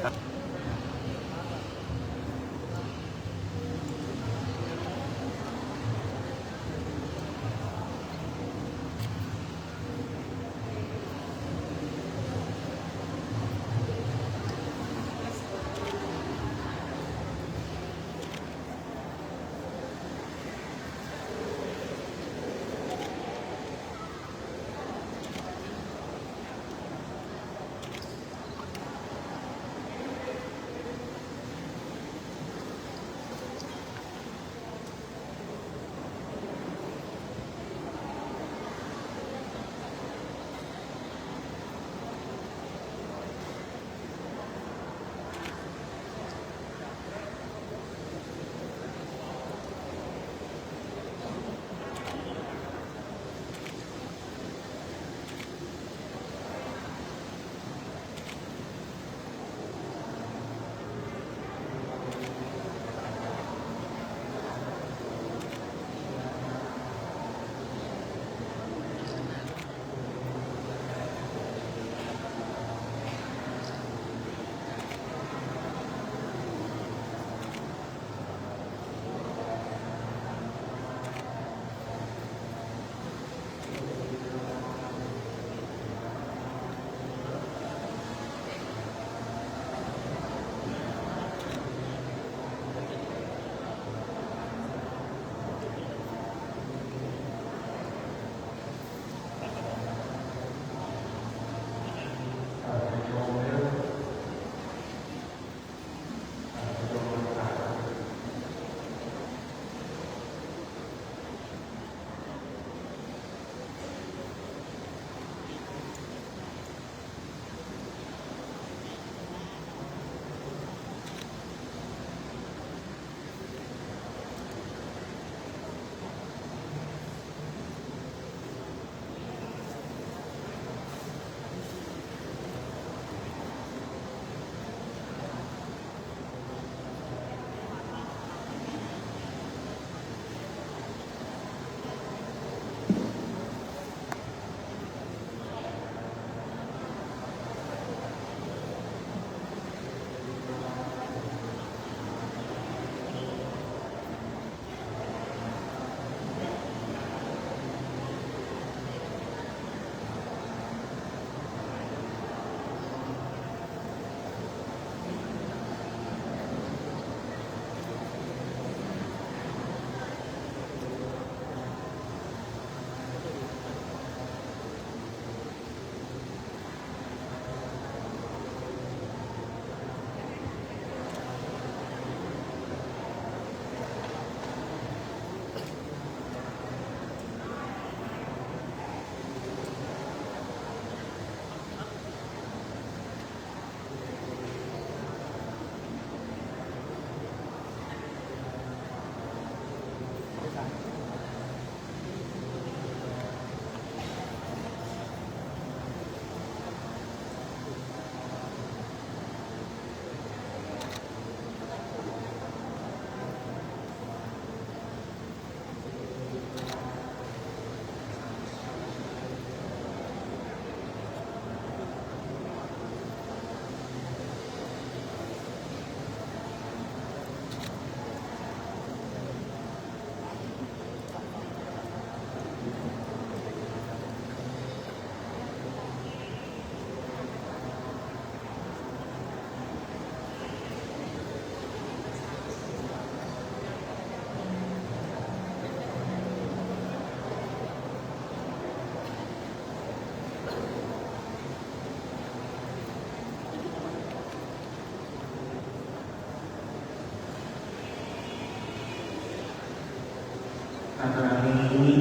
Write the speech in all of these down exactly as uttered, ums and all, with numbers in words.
าตมานี้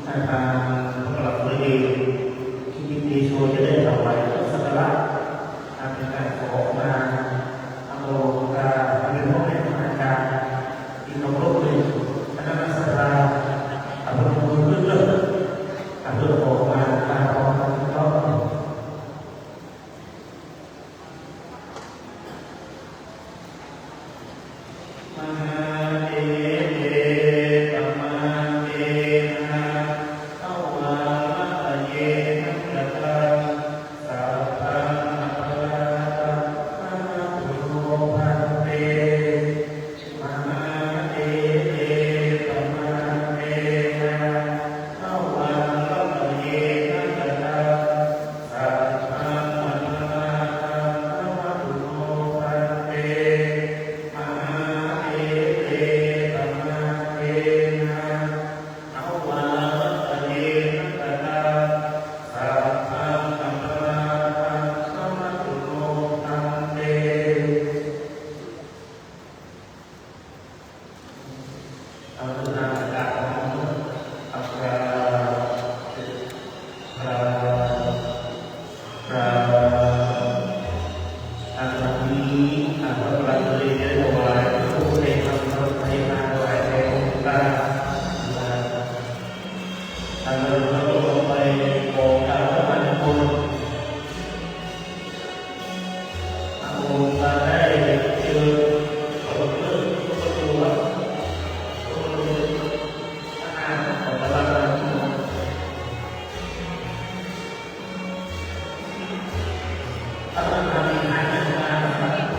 อาตมาพวกเราเอง ที่มีเดโชจะได้ถวายเครื่องสักการะ อันเป็นการขอมา อโมทนา เป็นพ่อแม่ครูอาจารย์ ที่เคารพเลย คณะศรัทธา เอาพนมมือขึ้นเลย เอาเพื่อขอมา ตามพร้อมกันทุกท่าน Mahātejappamatena วันนี้ข้าพเจ้าได้ถวายผู้ได้ทำพระทานถวายแด่องค์พระ อันเราลงไปขอกราบพระบาททุกคน พระองค์ได้เชิญขอเลิกประตูวัด พระบรมราชานุเคราะห์ พระบรมราชานุเคราะห์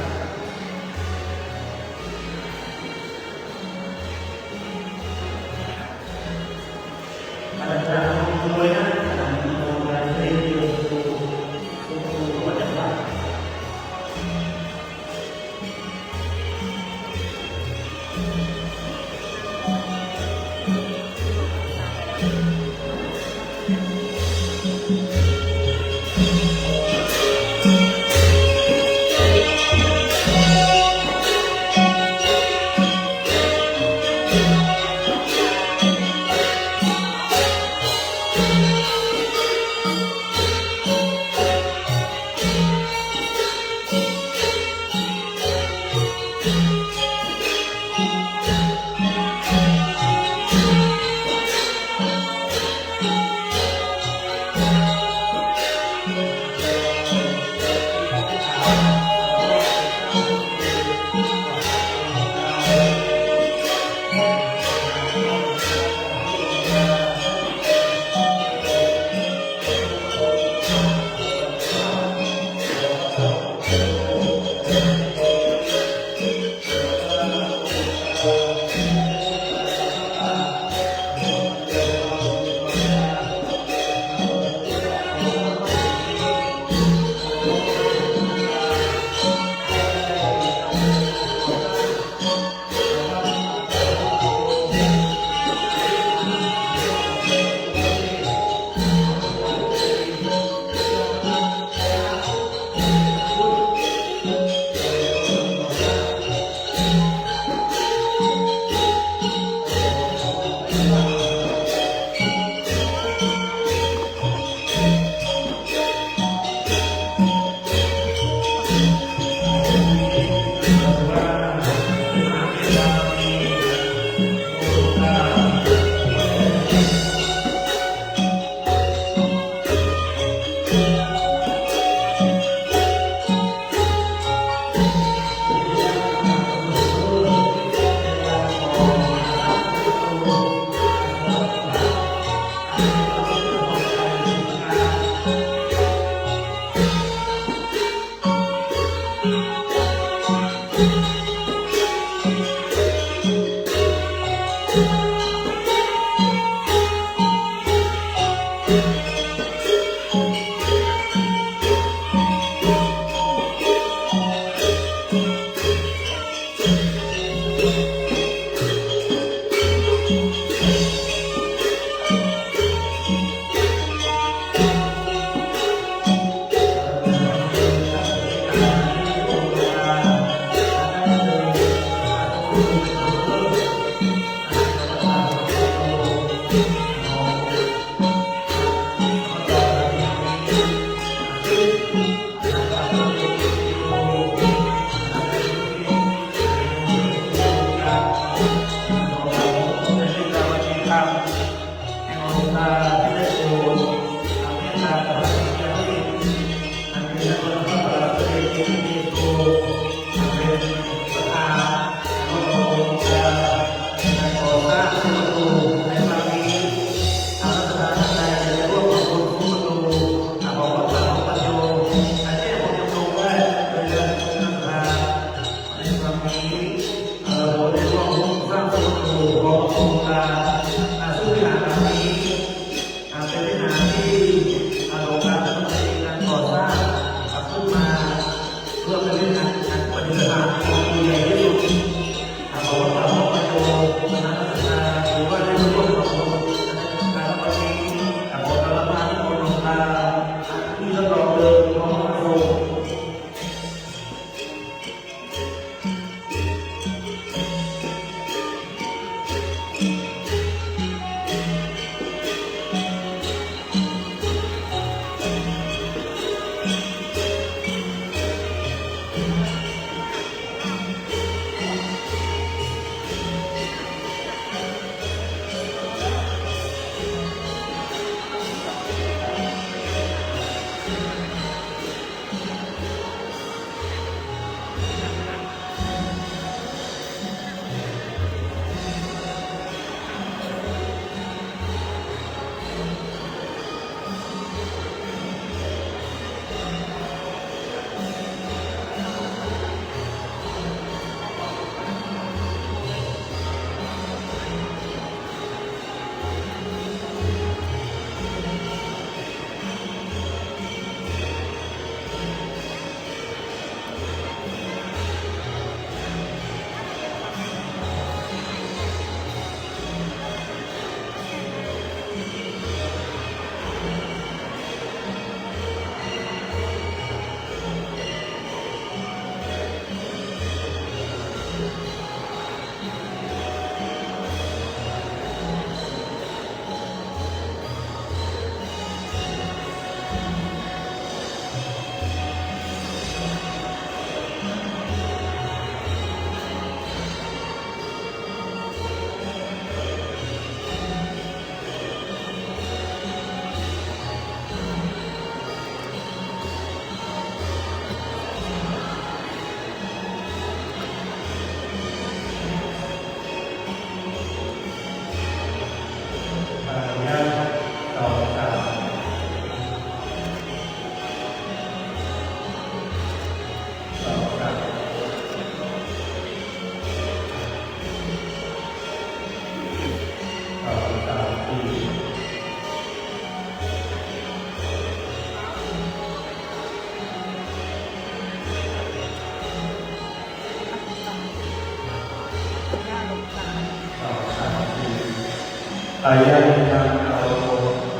อายัง ยัง เรา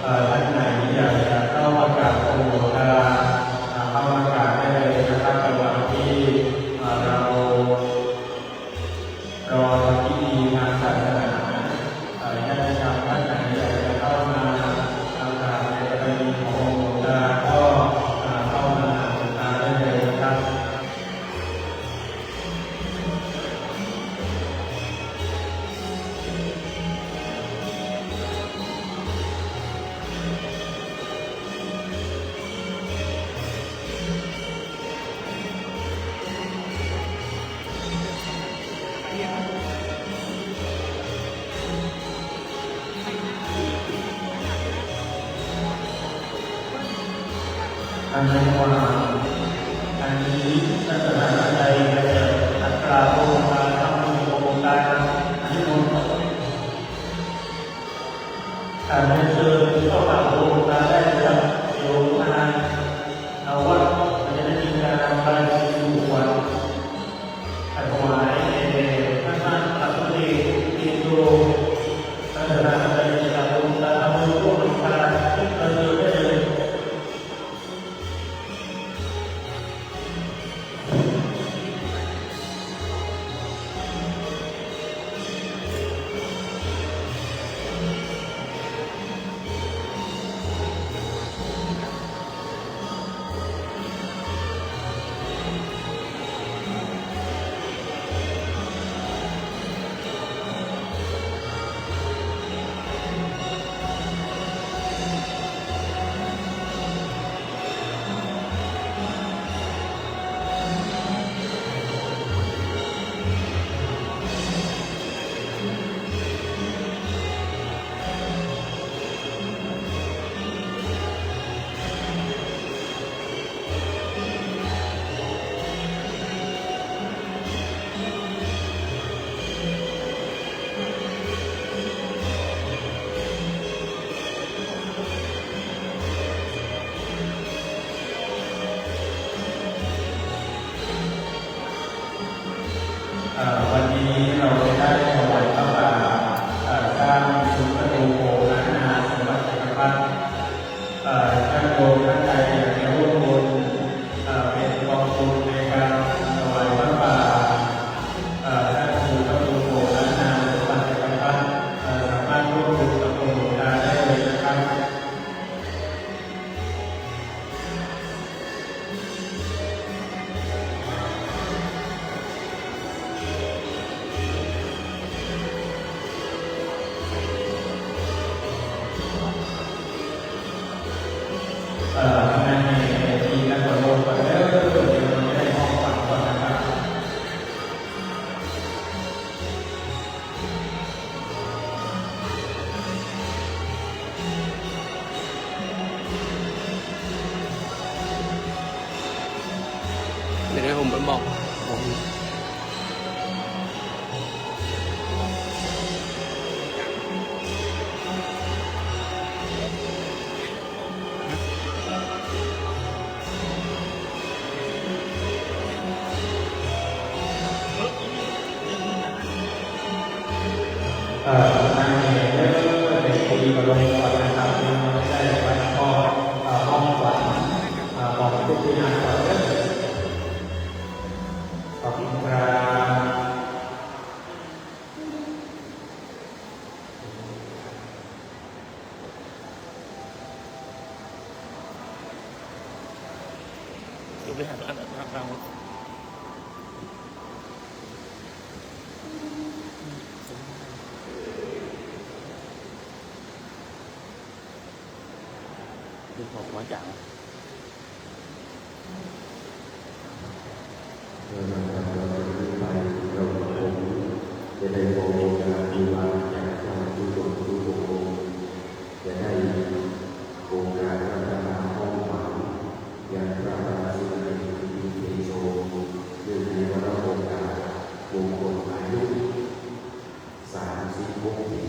เอ่อ ท่านไหนอยากจะเข้ามากราบองค์หลวงตา อ่า เข้ามากราบได้เลยนะครับ ระหว่างที่ อ่า เรา รอทำพิธีทางศาสนา เอ่อ ญาติธรรมท่านไหนอยากจะเข้ามากราบในกรณีขององค์หลวงตา ก็ อ่า เข้ามาหาหลวงตาได้เลยนะครับ อันนี้ว่า อันนี้ท่านประธานท่านใดอยากจะกราบองค์หลวงตา ทำบุญกับองค์หลวงตา อันนี้มนต์ อ่า เรียนเชิญเข้ากราบองค์หลวงตาได้นะครับ เดี๋ยวทางวัดจะได้มีการบายสีสู่ขวัญ ถวายแด่พระนาคปรเจกเตโช รัตนตรัย องค์หลวงตา ทำบุญร่วมหลวงตาที่ประเสริฐได้เลย เอ่อ วันนี้เราจะได้ถวายผ้าป่า เอ่อ สร้างซุ้มประตูโบสถ์ล้านนาสมบัติจักรพรรดิ เอ่อ ญาติโยมท่านใดอยากจะร่วมบุญ เอ่อ เป็นกองทุนในการถวายผ้าป่า เอ่อ สร้างประตูโบสถ์ล้านนาสมบัติจักรพรรดิ เอ่อ สามารถร่วมบุญกับองค์หลวงตาได้เลยนะครับ เ เดี๋ยวผมบอก เอ่อ นายเอกเด้อ ในปีกระลงก่อนนะครับ ยังไม่ได้วันพ่อ เอ่อ ห้องขวัญ เอ่อ บอกทุกที่นั่งก่อนเด้อ ขอบคุณครับ เดี๋ยวไปหาร้านอาหาร ดึงออกมาจาก เมื่อนำธรรมะเป็นที่ไป เราทุกคนจะได้ขอโอกาสบูชาจากท่านทุกคนทุกองค์ จะได้โอกาสอาราธนาของขวัญยังพระบาทสมเด็จพระปรมินทรเทโส เนื่องในวาระโอกาสมงคลอายุ สามสิบหก ปี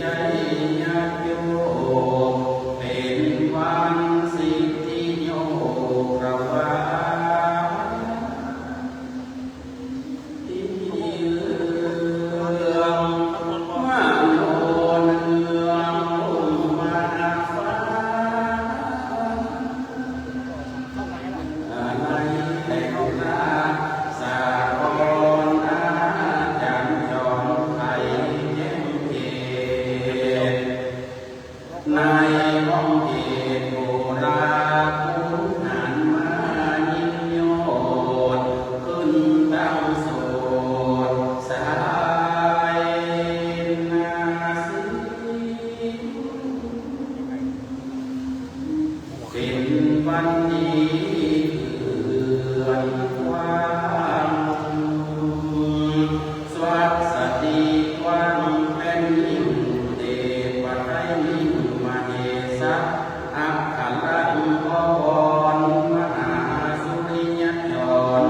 ญาติโยม เป็นวันสิทธิโยคระวา ที่เอื้อมมโนเนืองลุ่มมาฟ้า ในแห่งราชสะกรอาจารย์จอมไพแจ้งเกต ในห้องเกตโบราณคุณหันมายิ่งยอด ขึ้นตั้งโสดสายนาสิ เป็นวันดีเดือนกว้าง สวัสดีกว้างเป็นยิ่งเดชปไตยยิ่งมเหสัก อัคระวรมหาสุริยจร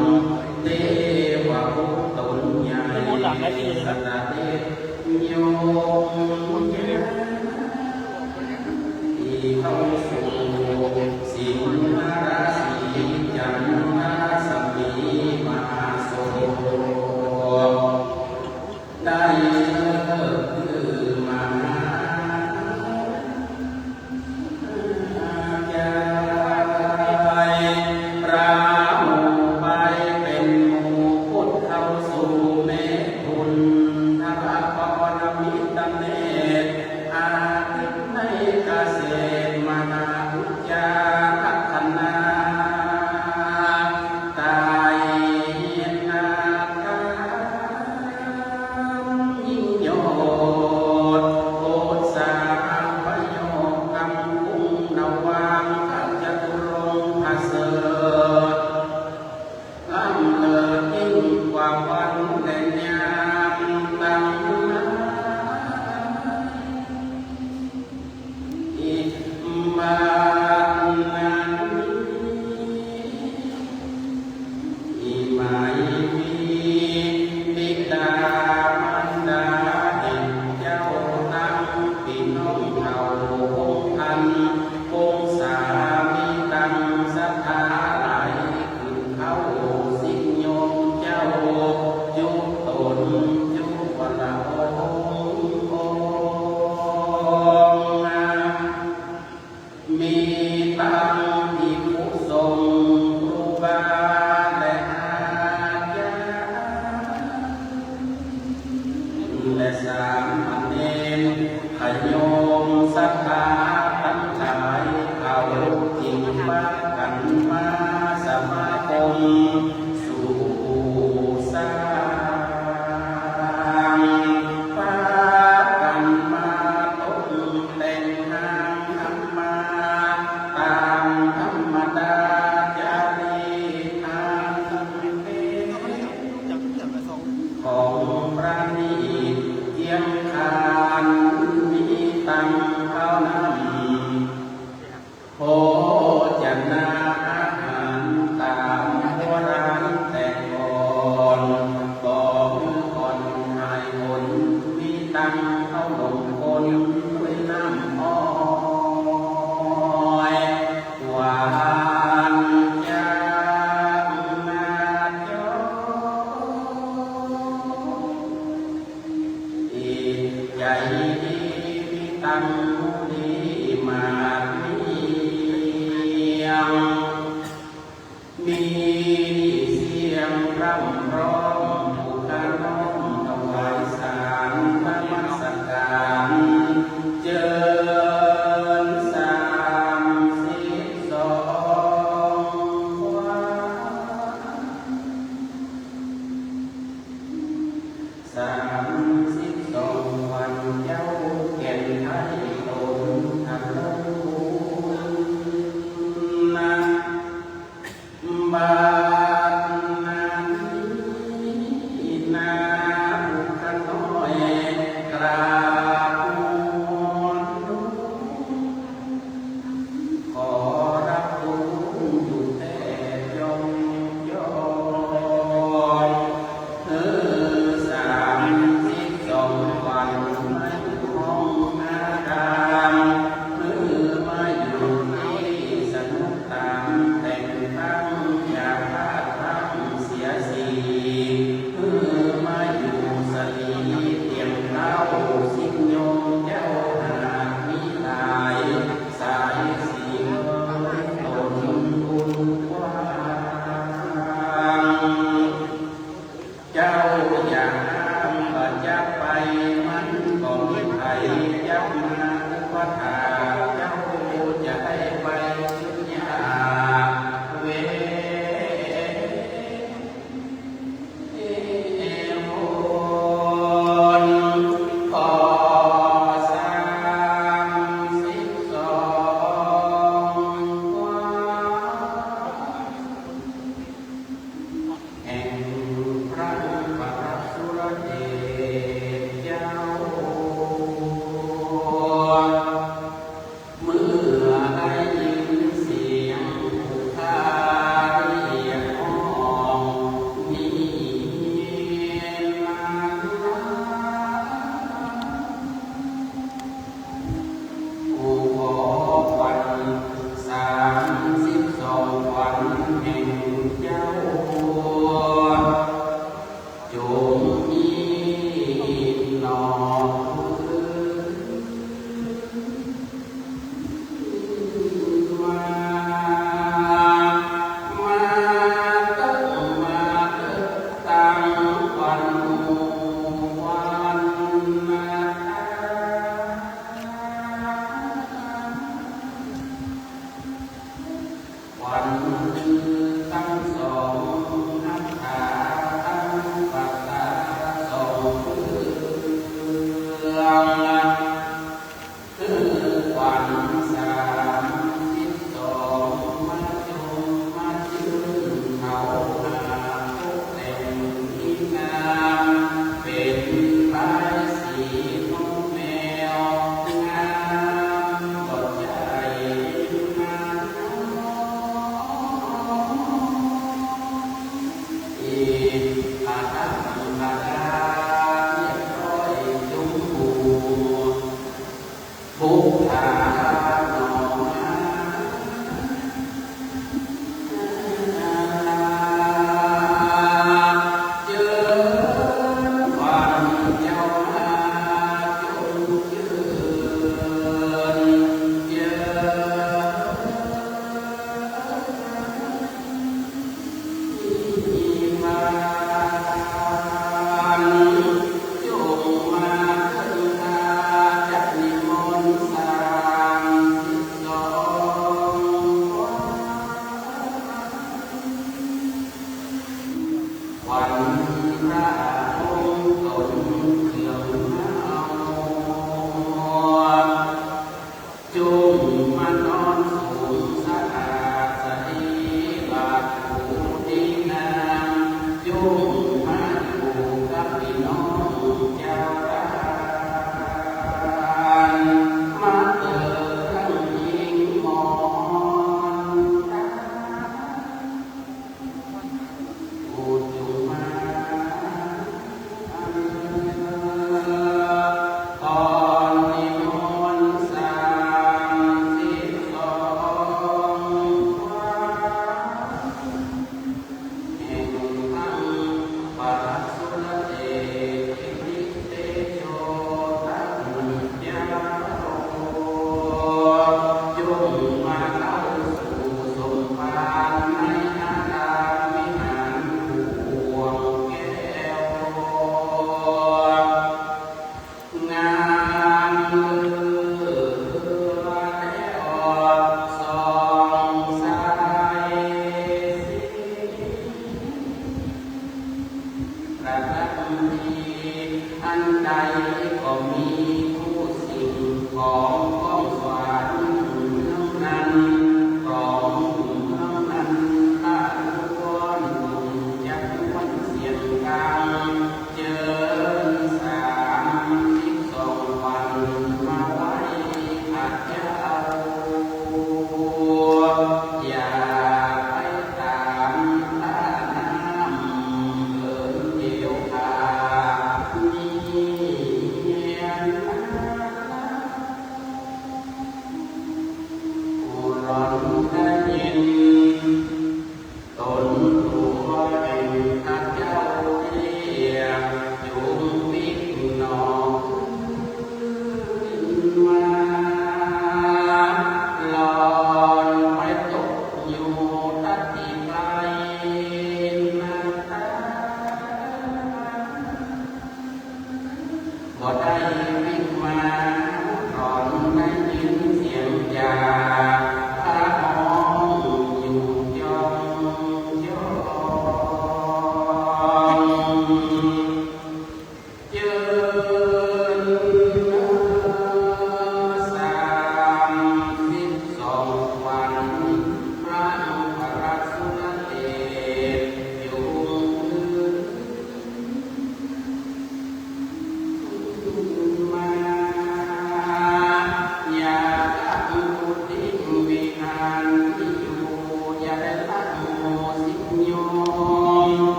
เทวบุตรตนใหญ่ สตเดช โยมที่เข้าสู่สิงหราศีจันทราสมีมหาโสภ ได้เลิกคือมหา จาย ประหมู่ไปเป็นหมู่พุทธเข้าสู่เมถุนทรปรมิตเนตร อาทิตย์ในเกษตรมหาอุจจาลัคนา ตายนาคา ยิ่งยอด โอษาพยอกำพุงนวางพระจตุรงค์ประเสริฐ ล้ำเลิศยิ่งกว่าวันและยามตั้งหลาย อิมานิ อิมานิ บิดามารดาแห่งเจ้าทั้งพี่น้องเผ่าพงศ์พันธุ์ พงศามิตัง ศรัทธาไหลขึ้นเข้าสิงโยมเจ้า จุตนจุวรองค์ มีตังภิกขุสงฆ์ครูบาและอาจารย์ และสามเณร พโยมศรัทธาทั้งหลาย เขาจึงพากันมาสมาคมสู่สร้าง พากันมาตกแต่งทางธรรมา ตามธรรมดาจารีตทางเพศ ของประณีตเจียงคานมีตังข้าวน้ำโภชนาอาหารตามโบราณแต่ก่อน บอกก่อนหายคนมีตังข้าวหนมคนด้วยน้ำอ้อย หวานจางนาจอ จิตใจดีมีตังมุนีมากเมียง มีเสียงร่ำร้องผู้ข้าน้อมถวายสารนมัสการ เจิญสามสิบสองวัน สามสิบสองวันเจ้าแก่นไทยตนทะลุนะ บา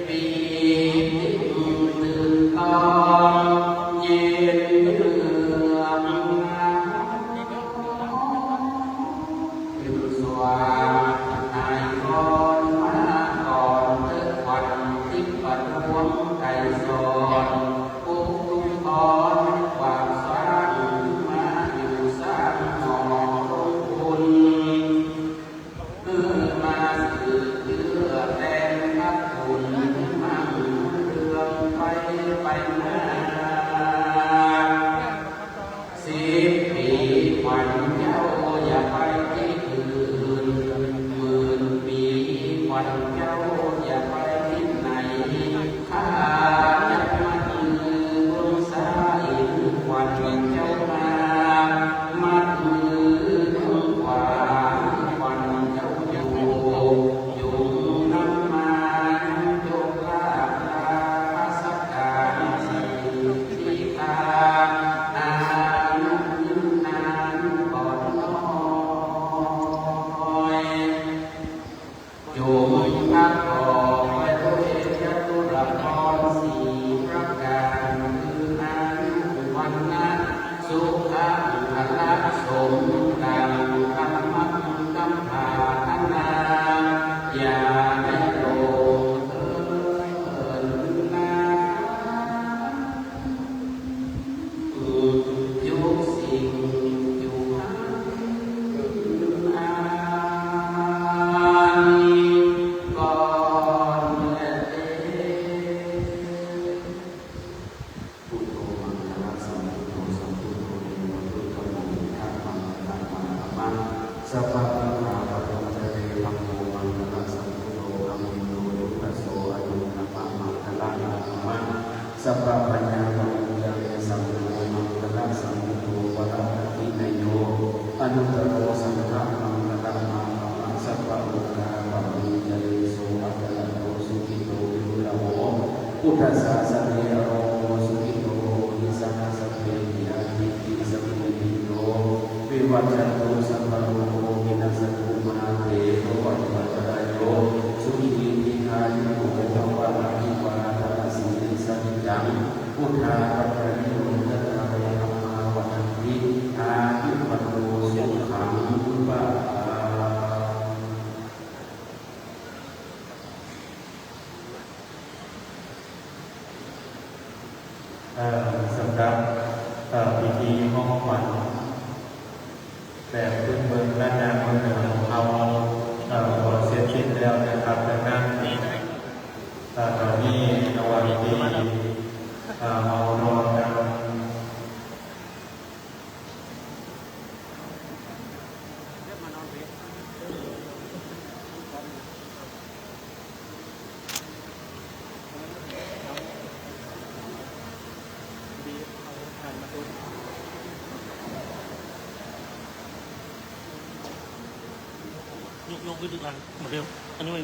ปีติตื่นตองเย็นเยือก ขึ้นสวาทนายก่อน มาก่อนเถิดขวัญทิพย์ประท้วงไกรสอน ปลุกลุกขอนความสร้างขึ้นมาอยู่สร้างหอลงทุน เพื่อมาสืบเจื้อแทนพระคุณ มั่งเรืองไปไปมา สิบปีขวัญเจ้าอย่าไปที่อื่น หมื่นปีขวัญเจ้าอย่าไปที่ไหน ข้าจะมัดมือเบื้องซ้ายขวัญเจ้ามา มัดมือเบื้องขวาขวัญเจ้าอยู่ จงนำมายังโชคลาภ ลาภสักการะสิทธิคา อายุยืนนานปลอดน้อย จงประกอบไปด้วยจตุรพรสี่ประการ คืออายุ วรรณะ สุขะ พละ สมดังคำมั่นคำปรารถนา อย่าได้ลงเถินนา ทุกสิ่งทุกอันก่อนและเทศ Buddho maṅgalaṃ, dhammo maṅgalaṃ, saṅgho maṅgalaṃ, dhammaṃ maṅgalaṃ, sabbabuddhā paṭipañjare. Dhammo maṅgalaṃ, saṅgho maṅgalaṃ, dhammo maṅgalaṃ, sabbapaññā paṭipañjare. Saṅgho maṅgalaṃ, saṅbuddho paṭipaññāyo, anuttaro saṅgho maṅgalaṃ, sabbabuddhā paṭipañjare. So atthaladdho sukhito viruḷhavo, buddhasāsane arogō sukhito hohi, saha sabbehi ñātibhi sakuṇehi ca. Vivacchantu sabbarogo vinassatu, mā te bhavatvantarāyo, sukhī dīghāyuko bhava. Abhivādanasīlissa niccaṃ vuḍḍhāpacāyino, cattāro dhammā vaḍḍhanti, āyu vaṇṇo sukhaṃ balaṃ. เอ่อ สำหรับ เอ่อ พิธีฮ้องขวัญแบบพื้นเมืองล้านนาเมืองเหนือของเรา เอ่อ ก็เสร็จสิ้นแล้วนะครับ ดังนั้น เอ่อ ตอนนี้ระหว่างที่ เอ่อ เรารอการ ยก ยกขึ้นอีกอัน เหมือนเดิม อันนี้มัน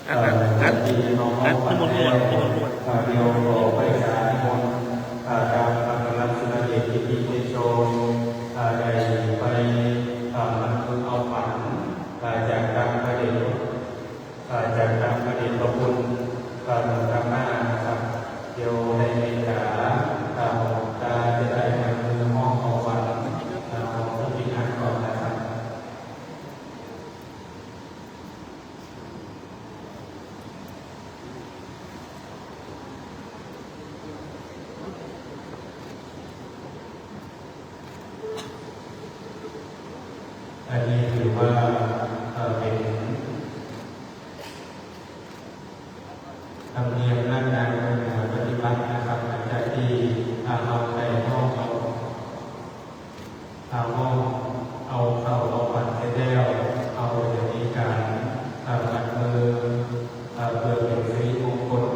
อัด อัด อัด อัด นิมนต์ก่อน นิมนต์ก่อน เดี๋ยวขอไปสานิมนต์ เอ่อ ตามอัครสนเดช กิติเตโช เอ่อ ได้ไป เอ่อ มัดมือเอาขวัญ เอ่อ จากตามพระเดช เอ่อ จากตามพระเดชพระคุณ เอ่อ หลวงตามานะครับ เดี๋ยวได้เมตตา เอ่อ หลวงตาจะได้นำมือมอบของขวัญ เอ่อ ของผู้ที่งานก่อนนะครับ อันนี้ถือว่า เอ่อ เป็น ธรรมเนียมล้านนาเมืองเหนือปฏิบัตินะครับ หลังจากที่ อ่า เราได้มอบเอา อ่า มอบเอาข้าวเอาขวัญเสร็จแล้ว เราจะมีการ อ่า มัดมือ อ่า เพื่อเป็นสิริมงคล เ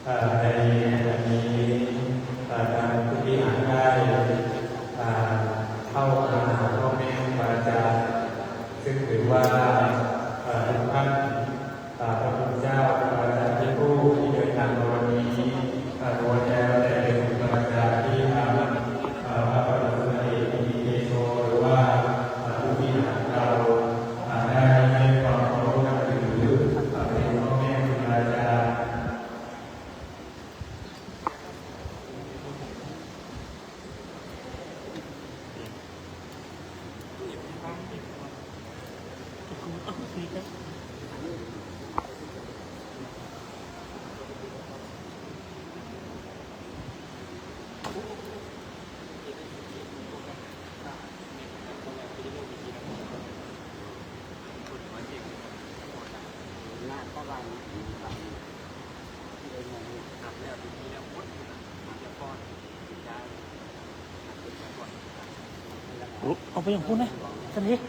เอ่อในวันนี้เอ่อทางผู้บริหารได้เอ่อเข้ามาหาพ่อแม่ครูบาอาจารย์ซึ่งถือว่าเอ่อทุกท่านเอ่อพระคุณเจ้าครูบาอาจารย์ที่ผู้ที่เดินทางมาวันนี้เอ่อล้วนแล้วแต่เป็นครูบาอาจารย์ที่ทำเอ่อพระบรมสมเด็จพระเทโชหรือว่าเอ่อผู้บริหารเราเอ่อได้ให้ความเคารพนับถือเอ่อเป็นพ่อแม่ครูบาอาจารย์ เอาไปอย่างพูดนะ สนิท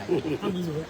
Rame, rame, rame.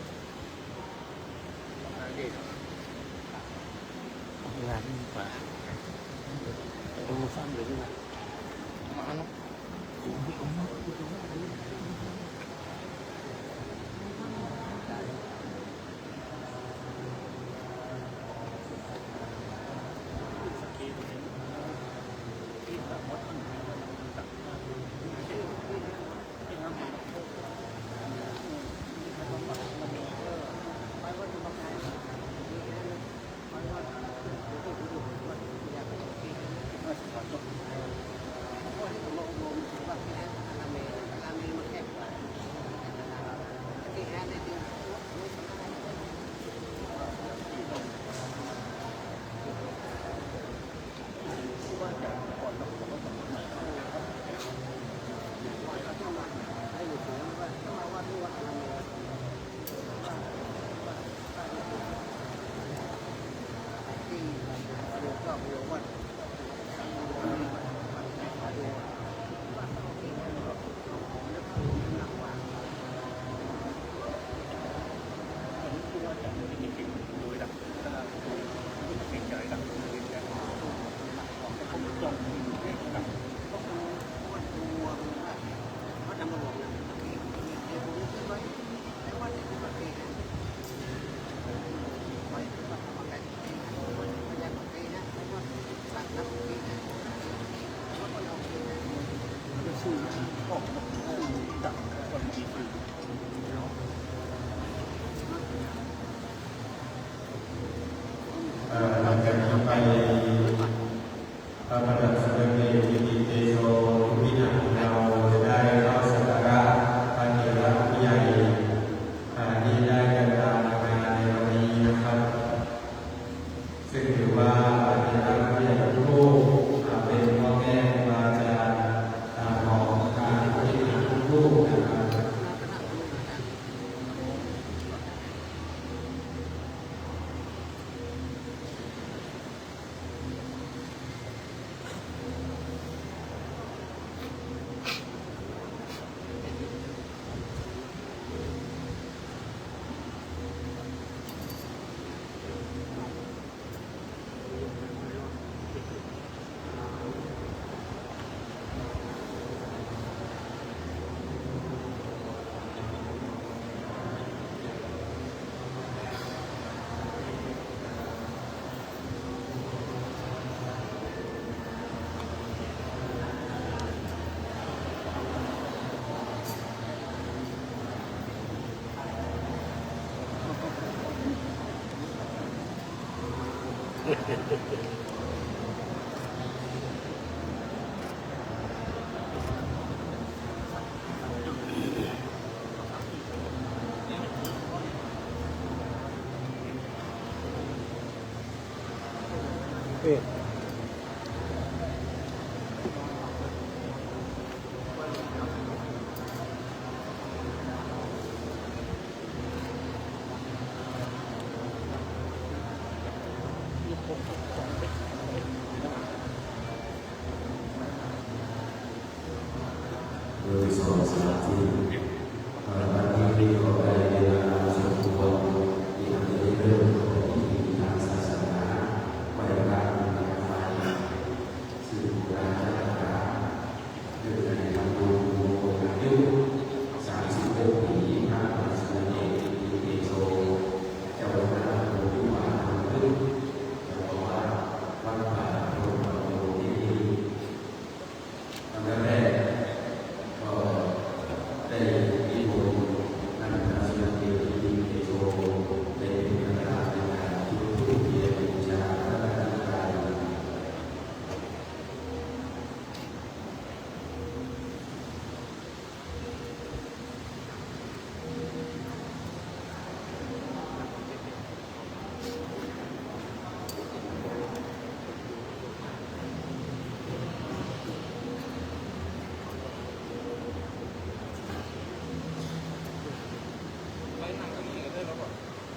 โดยสองสามสี่ เอ่อ วันนี้ขอได้เวลาสมควรที่จะได้เริ่มพิธีทางศาสนา ไหว้พระบูชาไฟ ซึ่งโบราณรักษา เรื่องในทำบุญมงคลอายุ สามสิบหก ปี พระบาทสมเด็จพระเตโช เจ้าคณะตำบลวิวาห์ เจ้าอาวาสวัดป่าพนมปัญโญที่นี่ อันดับแรกก็ได้นิมนต์ท่านพระสมเด็จพระเตโช ได้เป็นประธานในการจุดธูปเทียนบูชาพระรัตนตรัย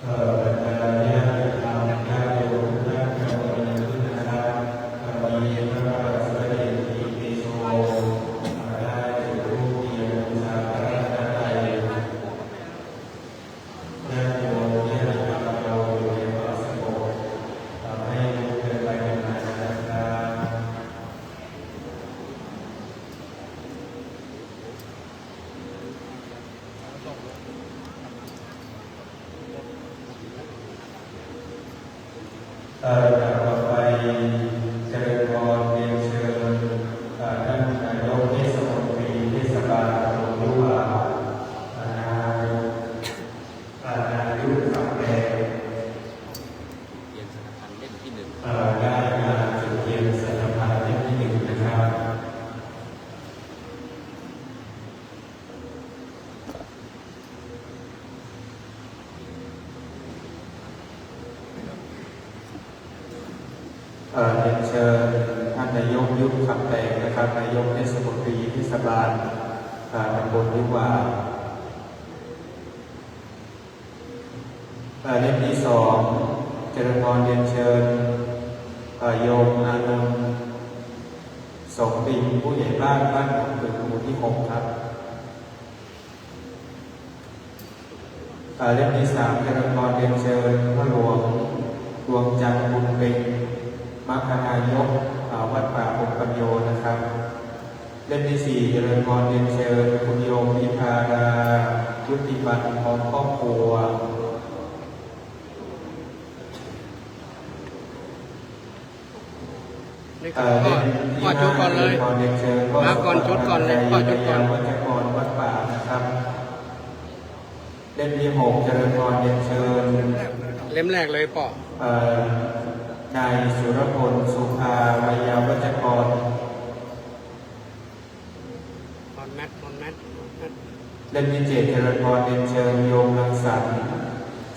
เอ่อบรรดาญาติธรรมญาติโยมทุกท่าน กรณีนี้นะครับ กรณีพระบาทสมเด็จพระเตโช ได้จุดธูปเทียนบูชาพระรัตนตรัย ญาติโยมญาติธรรมเราอยู่ในความสงบ เราไม่ลุกเดินไปเดินมานะครับ เอ่อ ลำดับต่อไป เจริญพรเรียนเชิญ เอ่อ ท่านนายกเทศมนตรีเทศบาลตำบลวิวาห์ อ่า นาย อ่า นายุ คำแปง เทียนสังฆทานเล่มที่หนึ่ง เอ่อ ได้มาจุดเทียนสังฆทานเล่มที่หนึ่งนะครับ เอ่อ เรียนเชิญท่านนายกยุทธคำแปงนะครับ นายกเทศมนตรีเทศบาล เอ่อ ตำบลวิวาห์ เอ่อ เล่มที่สอง เจริญพรเรียนเชิญ เอ่อ โยมอานนท์ สมปิง ผู้ใหญ่บ้านบ้านหนองตึง หมู่ที่หกครับ เอ่อ เล่มที่สาม เจริญพรเรียนเชิญพ่อหลวงดวงจันทร์ บุญเพ็ง มรรคนายก เอ่อ วัดป่าพงปัญโญนะครับ เล่มที่สี่ เจริญพรเรียนเชิญคุณโยมวิภารา ยุติบัน พร้อมครอบครัว นี่ เอ่อ พ่อ เล่มที่ พ่อจุดก่อนเลย ห้า เจริญพรเรียนเชิญพ่อ มาก่อน สมบัติ จุดก่อนเลย พ่อจุดก่อน วัจกรวัดป่านะครับ เล่มที่หก เจริญพรเรียนเชิญ เล่มแรกเลยพ่อ เอ่อ นายสุรพล สุภา วัยยาวัจกร มอนแมท มอนแมท มอนแมท เล่มที่เจ็ด เจริญพรเรียนเชิญโยมรังสรรค์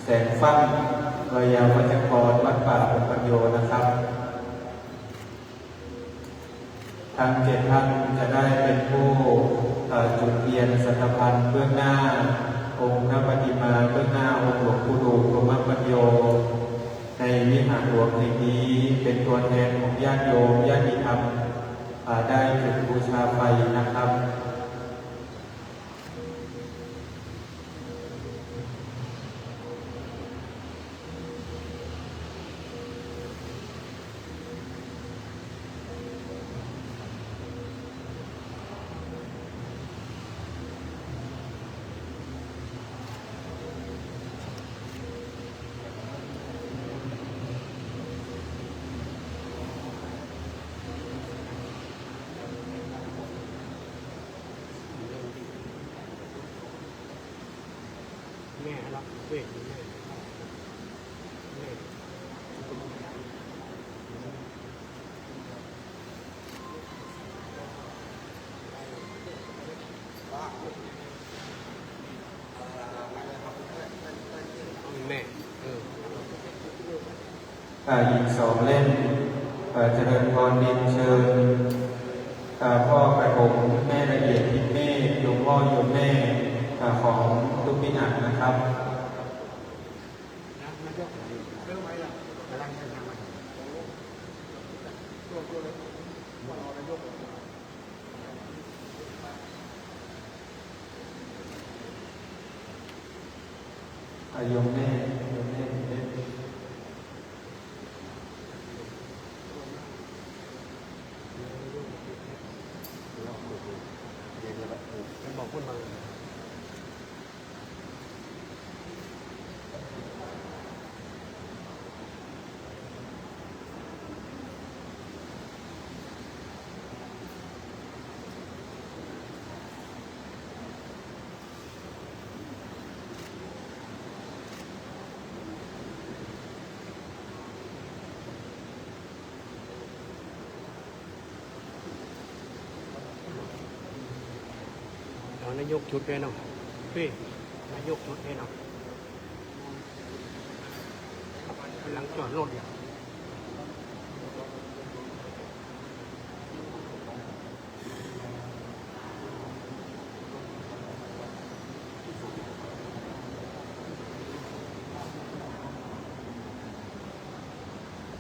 แสงฟั่น วัยยาวัจกรวัดป่าพงปัญโญนะครับ ทั้งเจ็ดท่านจะได้เป็นผู้ เอ่อ จุดเทียนสังฆทานเบื้องหน้าองค์พระปฏิมา เบื้องหน้าองค์หลวงปู่ดู่ พรหมปัญโญ ในวิหารหลวงแห่งนี้ เป็นตัวแทนของญาติโยมญาติธรรม เอ่อ ได้จุดบูชาไฟนะครับ แม่ เออ อ่า หญิงสองเล่ม อ่า เจริญพรเรียนเชิญ อ่า พ่อประถม แม่ละเอียดทิพย์เมธ โยมพ่อโยมแม่ อ่า ของตุ๊กปิอันนะครับ อ่ะ โยมแม่ โยมแม่ โยมแม่ บอกพูดมา เอานายกชุดเลยเนาะ พี่ นายกชุดเลยเนาะ กำลังจอดรถอยู่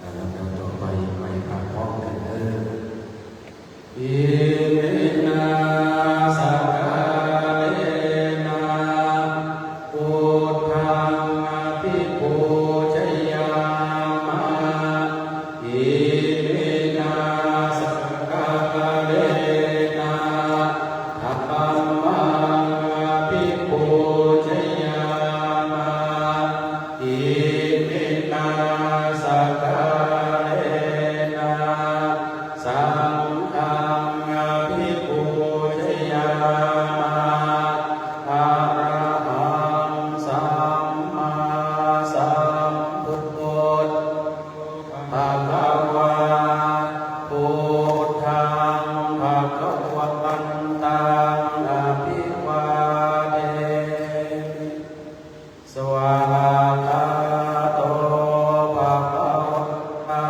ลำดับต่อไป ไปพร้อมกันเด้อ Iminā sakkārena buddhaṃ abhipūjayāma. Iminā sakkārena dhammaṃ abhipūjayāma. Iminā sakkārena saṅghaṃ abhipūjayāma. Arahaṃ sammāsambuddho bhagavā, buddhaṃ bhagavantaṃ abhivādemi. Svākkhāto bhagavatā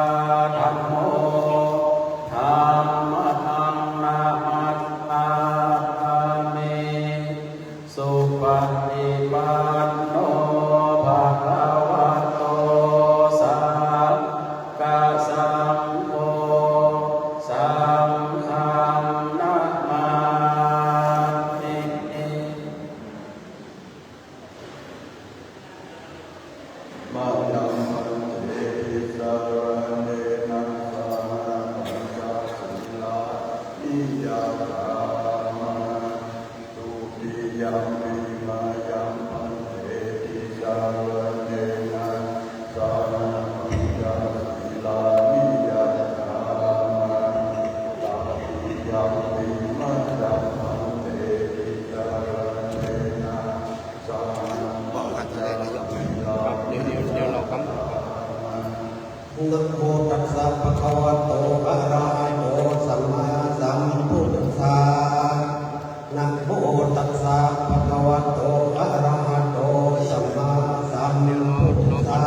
dhammo, dhammaṃ namassāmi. Supaṭipanno bhagavato sāvakasaṅgho, saṅghaṃ namāmi. Mayaṃ bhante tisaraṇena saha pañca sīlāni yācāma. Dutiyampi mayaṃ bhante tisaraṇena saha pañca sīlāni yācāma. Tatiyampi mayaṃ bhante tisaraṇena บอกกันจะได้นายก เดี๋ยว เดี๋ยว เดี๋ยวเรากำหนดก่อน Namo tassa bhagavato arahato sammāsambuddhassa. Namo tassa bhagavato arahato sammāsambuddhassa.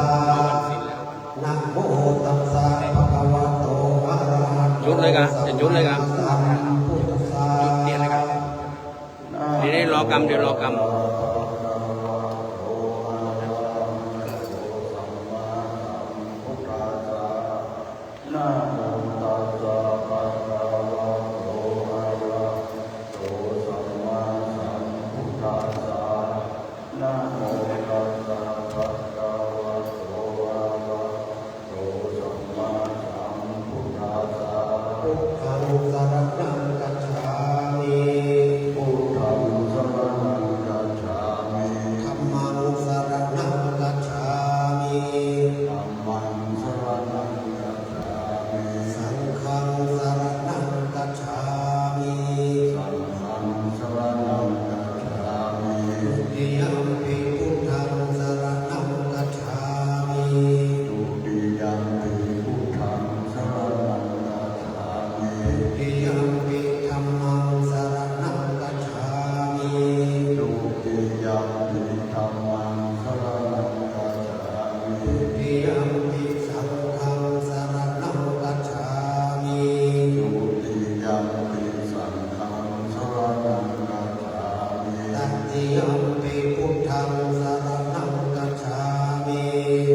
Namo tassa bhagavato arahato หยุดเลยครับ จะหยุดเลยครับ sammāsambuddhassa. หยุดเตียนเลยครับ เดี๋ยวรอกรรม เดี๋ยวรอกรรม Namo tassa bhagavato arahato sammāsambuddhassa. Namo tassa bhagavato arahato sammāsambuddhassa. Buddhaṃ saraṇaṃ gacchāmi. Buddhaṃ saraṇaṃ gacchāmi. Dhammaṃ saraṇaṃ gacchāmi. Dhammaṃ saraṇaṃ gacchāmi. Saṅghaṃ saraṇaṃ gacchāmi. Saṅghaṃ saraṇaṃ gacchāmi. Dutiyampi buddhaṃ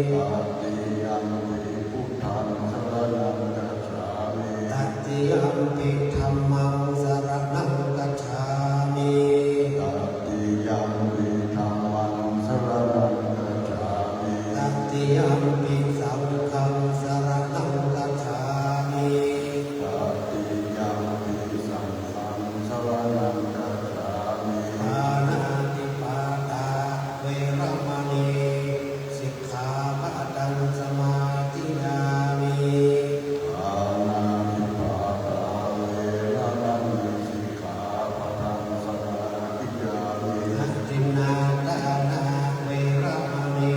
Tatiyampi buddhaṃ saraṇaṃ gacchāmi. Tatiyampi dhammaṃ saraṇaṃ gacchāmi. Tatiyampi dhammaṃ saraṇaṃ gacchāmi. Tatiyampi saṅghaṃ saraṇaṃ gacchāmi. Tatiyampi saṅghaṃ saraṇaṃ gacchāmi. Pāṇātipātā veramaṇī sikkhāpadaṃ samādiyāmi. Pāṇātipātā veramaṇī sikkhāpadaṃ samādiyāmi. Adinnādānā veramaṇī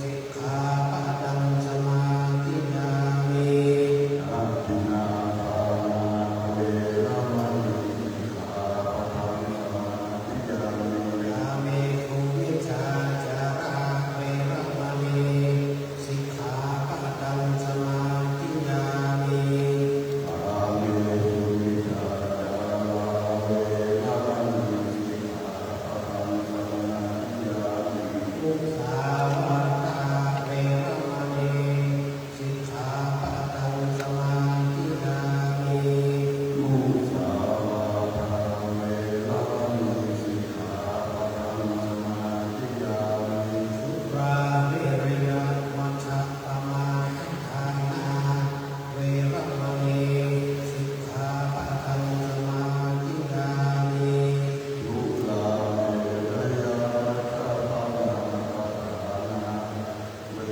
sikkhāpadaṃ samādiyāmi. Adinnādānā veramaṇī sikkhāpadaṃ samādiyāmi. Kāmesu micchācārā veramaṇī sikkhāpadaṃ samādiyāmi. Kāmesu micchācārā veramaṇī sikkhāpadaṃ samādiyāmi. Musāvādā veramaṇī sikkhāpadaṃ samādiyāmi. Musāvādā veramaṇī sikkhāpadaṃ samādiyāmi. Surāmerayamajjapamādaṭṭhānā veramaṇī sikkhāpadaṃ samādiyāmi. Surāmerayamajjapamādaṭṭhānā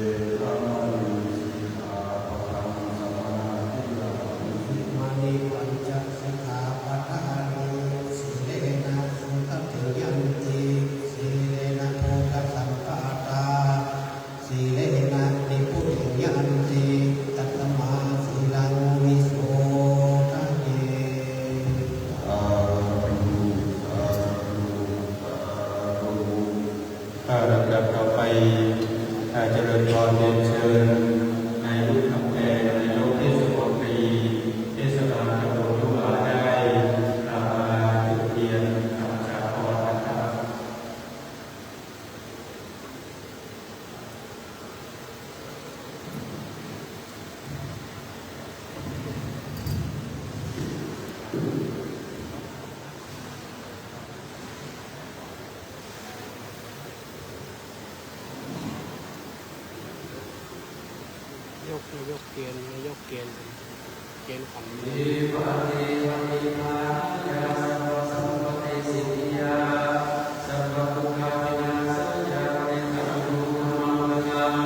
veramaṇī sikkhāpadaṃ samādiyāmi. Imāni pañca sikkhāpadāni. Sīlena sugatiṃ yanti, sīlena bhogasampadā, sīlena nibbutiṃ yanti, tasmā sīlaṃ visodhaye. Sādhu, sādhu, sādhu. ลำดับต่อไป เอ่อ เจริญพรเรียนเชิญ นายวุฒิ คำแปง นายกเทศมนตรี เทศบาลตำบลทุ่งหลา ได้กล่าวมาจุดเทียนธรรมสาครนะครับ ยก นายกเกณฑ์ นายกเกณฑ์ เกณฑ์ขวัญ Vipattipaṭibāhāya sabbasampattisiddhiyā sabbadukkhavināsāya parittaṃ brūtha maṅgalaṃ.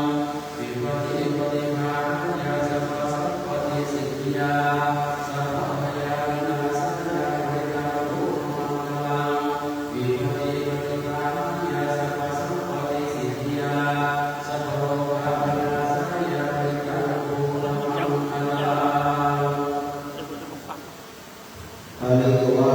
Vipattipaṭibāhāya sabbasampattisiddhiyā sabbabhayavināsāya parittaṃ brūtha maṅgalaṃ. Vipattipaṭibāhāya sabbasampattisiddhiyā sabbarogavināsāya parittaṃ brūtha maṅgalaṃ. อันนี้ก็ว่า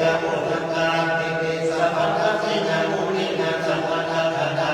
Sabbattha muninā sammadakkhātā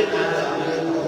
bhāvitā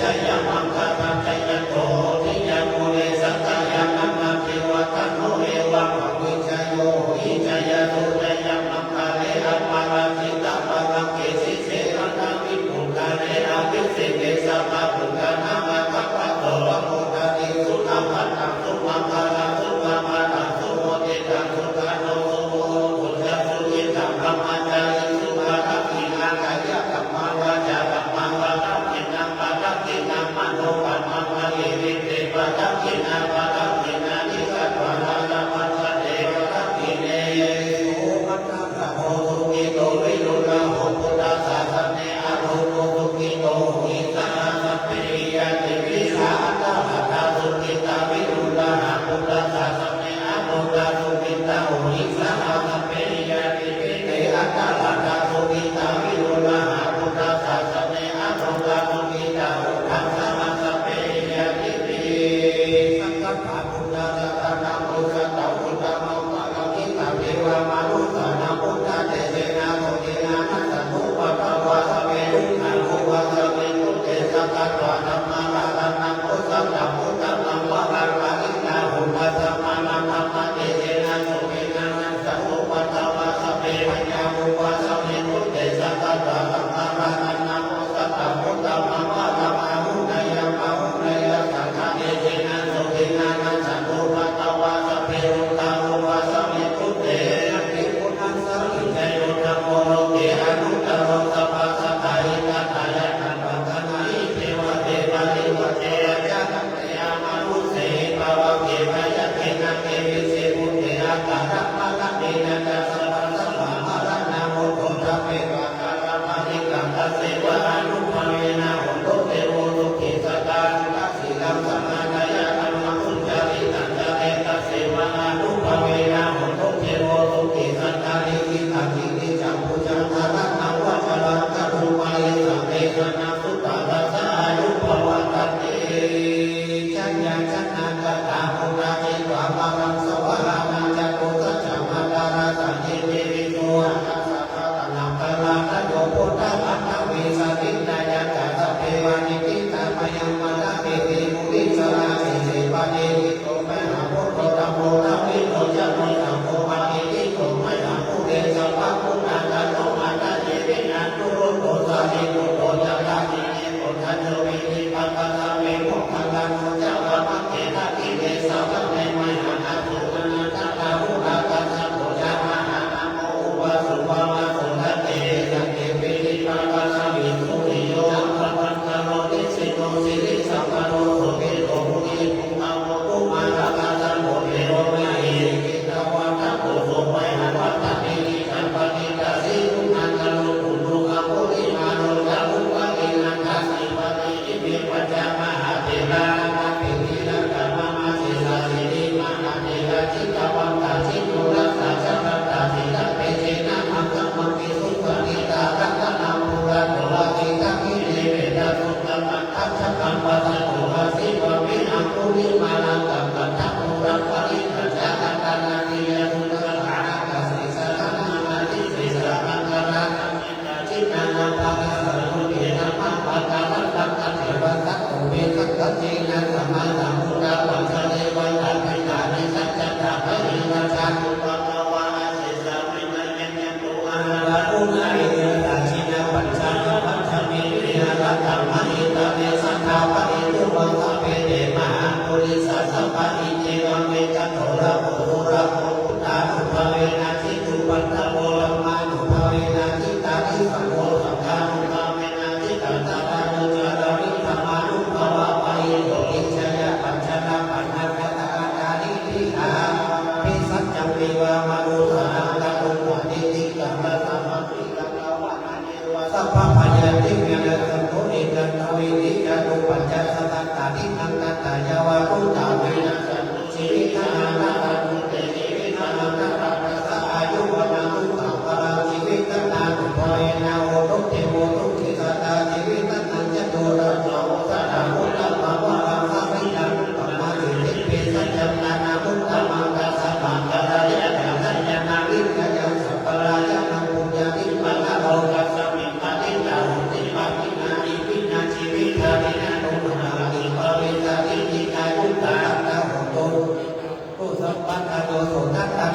Jayamaṅgalaṃ jayanto bodhiyā mūle sakyānaṃ nandivaḍḍhano evaṃ vijayo hohi jayassu jayamaṅgale aparājitapallaṅke sīse paṭhavipokkhare abhiseke sabbabuddhānaṃ aggappatto pamodati. Sunakkhattaṃ sumaṅgalaṃ supabhātaṃ suhuṭṭhitaṃ sukhaṇo sumuhutto ca suyiṭṭhaṃ brahmacārisu padakkhiṇā kāyakammaṃ vācākammaṃ padakkhiṇaṃ padakkhiṇaṃ manokammaṃ paṇidhī te padakkhiṇā padakkhiṇāni katvāna labhantatthe padakkhiṇe. Sukhāto sukhito virūḷho buddhasāsane arogo sukhito hohi saha sabbehi ñātibhi. Sā atthaladdhā sukhitā virūḷhā buddhasāsane arogā sukhitā hohi saha sabbehi ñātibhi. Te atthaladdhā sukhitā virūḷhā buddhasāsane arogā sukhitā hotha saha sabbehi ñātibhi. Sakkatvā buddharatanaṃ osathaṃ uttamaṃ paḷāgitaṃ devamanussānaṃ buddhatejena sotthinā nassantupaddavā sabbe dukkhā vūpasamentu te. Sakkatvā dhammaratanaṃ osathaṃ uttamaṃ paḷāgitaṃ hotha sammānā dhammatejena sotthinā nassantupaddavā sabbe bhayā vūpasamentu te. Sakkatvā saṅgharatanaṃ osathaṃ uttamaṃ paḷāgitaṃ hotha sammānā dhammatejena sotthinā nassantupaddavā sabbe rogā vūpasamentu te. Natthi kuṭṭhassa vijayo dhammo loke anuttaro sabbasatthāhitatthāya taṃ paṇāhi devate parivajjo rājā kante amanussehi pavagge. Bhayagge nāge vise bhūte akālamaraṇena ca sabbasampaṃ maraṇā mutto ca petānaṃ kālamārikaṃ tasseva ānubhāvena hotu devo sukhī. Saddāhaṃ sīlaṃ samādāya dhammaṃ sucaritaṃ care tasseva ānubhāvena hotu devo sukhī. Santalikkhitāni kañcamabhūtaṃ dhāraṇaṃ vā caraṃ karumāhi sabbe jānāsukhā tassa āyuṃ pavaḍḍhatīti. Jaññā janakāyā buddhā jetvā māraṃ savāhanaṃ catusaccāmataṃ sannīṭṭhibhikkhusaṅghassa kālantare āgato buddhaṃ paṭhaviṃ satiṃ nāyakā sabbe paṇidhikā mayhaṃ matthake te munissarā. Sīse paṭiṭṭhito mayhaṃ buddho dhammo dvilocano saṅgho patiṭṭhito mayhaṃ ure sabbaguṇākaro. Athāsi vimalānubhāsito sārīputto ca dakkhiṇe koṇḍañño piṭṭhibhāgasmiṃ moggallāno ca vāmake. Dakkhiṇe savane mayhaṃ āsuṃ ānandarāhulā kassapo ca mahānāmo ubhāsuṃ vāmasotake. Kesante piṭṭhibhāgasmiṃ suriyo ca pabhaṅkaro nisinno sirisampanno sobhito munipuṅgavo. Kumārakassapo thero mahesī cittavādako so mayhaṃ vadane niccaṃ patiṭṭhāsi guṇākaro. Puṇṇo aṅgulimālo ca upālī nandasīvalī ime pañca mahātherā āguṃ āguṃ ativirā mama. Sesāsīti mahātherā jitavantā jinorasā jalantā sīlatejena aṅgamaṅgesuṃ saṇṭhitā. Ratanaṃ purato āsi dakkhiṇe mettasuttakaṃ dhajaggaṃ pacchato āsi vāme aṅgulimālakaṃ. Khandhamoraparittañca āṭānāṭiyasuttakaṃ ākāse chadanaṃ āsi sesā aṅgarāgaṃ. Jinānātha dasayoge dhammapakārantaṃ aṭṭhavāsaṃ ubhe saṅghaccena samayammuttā. Pañcarevatāyatthāni sañjatāni bāhirajjhattupaddavā asesā vinayaṃ yantu anākulā. Ettāvatā jinapañjaramajjhamhi viharataṃ mahītale saṭṭhapāṇino. Sabbe te mahāpurisāsabhā iccevamekato rāhulā buddhānubhāvena jesu paṭhavā dhammānubhāvena jitārisaṅgho saṅghānubhāvena jitā. Cattāro carāmi dhammānubhāvapālito vijayapañjarapāṇā kaṭṭhamudaraṃ gahetvā bhisaccham vīva manussānaṃ kātuṃ paṇidhī saraṃ samāsi. Katvāna ceva sabbaṃ bhayantiṃ vinassantu ekadhvīti catuppañca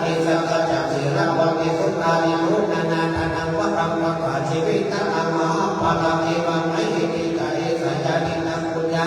Sakkacca sīlavati sundari guṇanā, dhanaṃ vaṇṇaṃ vaghā jīvitā, mahapphalaṃ imaṃ mahesī. Kāyesāya diṭṭhaṃ buddhā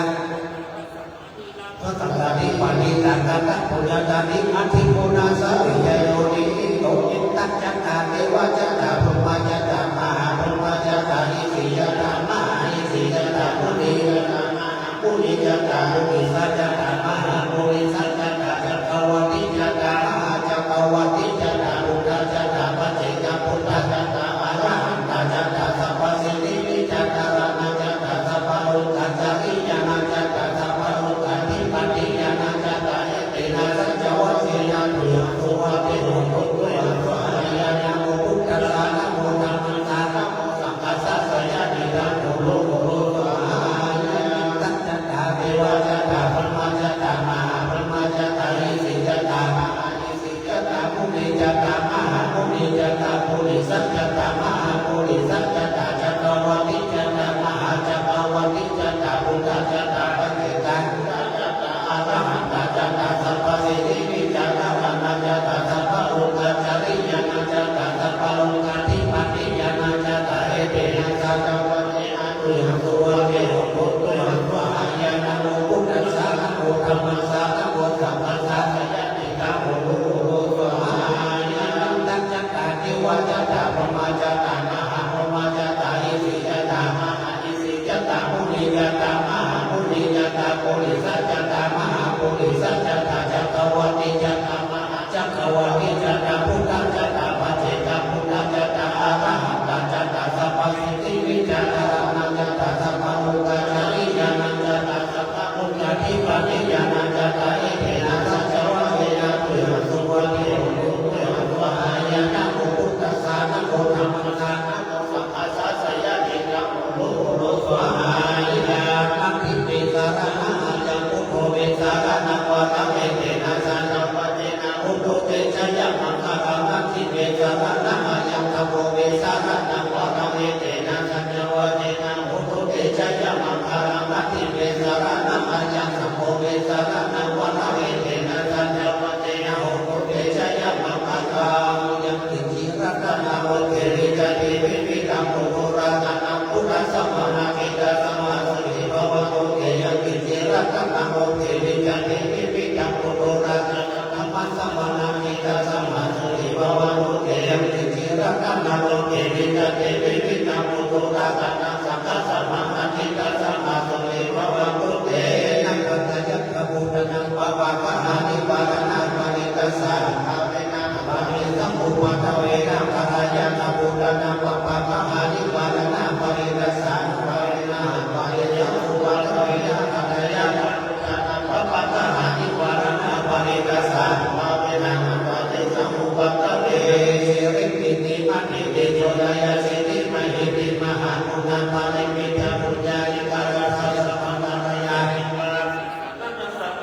sārathi paṇḍitānañca bhuñjatani, addhimunā sāriyā yonimito. Indā ca tā devā ca tā brahmā ca tā mahābrahmā ca tā isī ca tā mahāisī ca tā munī ca tā mahāmunī ca tā puriso ca tā mahāpuriso ca tā, cakkavatti ca tā mahācakkavattī ca tā, buddhā ca tā paccekabuddhā ca tā arahantā ca tā, sabbasiddhivijjādharānañca tā, sabbalokācariyānañca tā, sabbalokādhipatiyānañca tā, etena saccavajjena tuyhaṃ suvatthi hotu. Tuyhaṃ svāhāya. Namo buddhassa, namo dhammassa, namo saṅghassa, jayasiddhiṃ hotu, hotu svāhāya. Indā ca tā devā ca tā brahmā ca tā mahābrahmā ca tā isī ca tā mahāisī ca tā munī ca tā mahāmunī ca tā, puriso ca tā mahāpuriso ca tā, cakkavatti ca tā mahācakkavattī ca tā, buddhā ca tā paccekabuddhā ca tā, arahantā ca tā, sabbasiddhivijjādharānañca tā, sabbalokācariyānañca tā, sabbalokādhipatiyānañca tā, etena saccavajjena tuyhaṃ suvatthi hotu. Tuyhaṃ svāhāya. Namo buddhassa, namo dhammassa, namo saṅghassa, jayasiddhiṃ hotu, hotu svāhāya. Indā ca tā devā ca tā brahmā ca tā mahābrahmā ca tā isī ca tā mahāisī ca tā munī ca tā mahāmunī ca tā, puriso ca tā mahāpuriso ca tā, cakkavatti ca tā mahācakkavattī ca tā, buddhā ca tā paccekabuddhā ca tā, arahantā ca tā, sabbasiddhivijjādharānañca tā, sabbalokācariyānañca tā, sabbalokādhipatiyānañca tā, etena saccavajjena tuyhaṃ suvatthi hotu, tuyhaṃ svāhāya. Namo buddhassa, namo dhammassa, namo saṅghassa, jayasiddhiṃ hotu, hotu svāhāya. Natthi me saraṇaṃ aññaṃ, buddho me saraṇaṃ varaṃ, etena saccavajjena hotu te jayamaṅgalaṃ. Natthi me saraṇaṃ aññaṃ, dhammo me saraṇaṃ varaṃ, etena saccavajjena hotu te jayamaṅgalaṃ. Natthi me saraṇaṃ aññaṃ, saṅgho me saraṇaṃ varaṃ, etena saccavajjena hotu te jayamaṅgalaṃ. Yaṅkiñci ratanaṃ loke vijjati vividhaṃ puthu, ratanaṃ buddhasamaṃ natthi, tasmā siri bhavantu te. Yaṅkiñci ratanaṃ loke vijjati vividhaṃ puthu, ratanaṃ dhammasamaṃ natthi, tasmā siri bhavantu te. Yaṅkiñci ratanaṃ loke vijjati vividhaṃ puthu, ratanaṃ saṅghasamaṃ natthi, tasmā siri bhavantu te. Nakkhattayakkhabhūtānaṃ pāpaggahanivāraṇā parittassānubhāvena, bhāvena, bhāvesaṃ upaddave. Nakkhattayakkhabhūtānaṃ pāpaggahanivāraṇā parittassānubhāvena, bhāvesaṃ upaddave. Nakkhattayakkhabhūtānaṃ pāpaggahanivāraṇā parittassānubhāvena, bhāvesaṃ upaddave. Siriṃ pītiṃ panītiṃ sukhañca siri mahiddhiṃ, mahāguṇāparimitapuññādhikārassa sabbattha.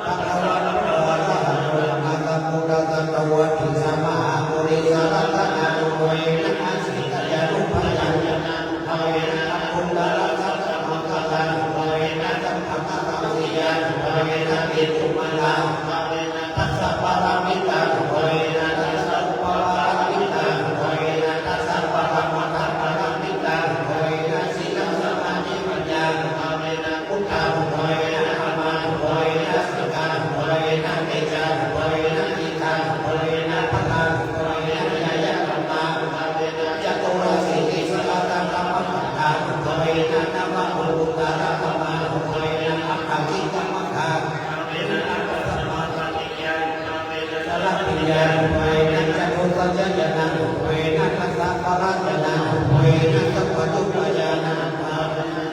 Bhagavato arahato sammāsambuddhassa, dvattiṃsamahāpurisaratanānubhāvena, asītyānubyañjanānubhāvena, aṭṭhuttarasatamaṅgalānubhāvena, sabbadhammābhiyānubhāvena, khetumalānubhāvena, dasapāramitānubhāvena, dasaupapāramitānubhāvena, dasaparamatthapāramitānubhāvena, sīlasamādhipaññānubhāvena, buddhānubhāvena, dhammānubhāvena, saṅghānubhāvena, tejānubhāvena, iddhānubhāvena, balānubhāvena, ñāyadhammānubhāvena, caturāsītisahassadhammakkhandhānubhāvena, navalokuttaradhammānubhāvena, aṭṭhahīnamaggānubhāvena, aṭṭhasamāpattiyānubhāvena, chaḷabhiññānubhāvena, catusaccañāṇānubhāvena, dasabalañāṇānubhāvena, sabbadukkhañāṇānubhāvena,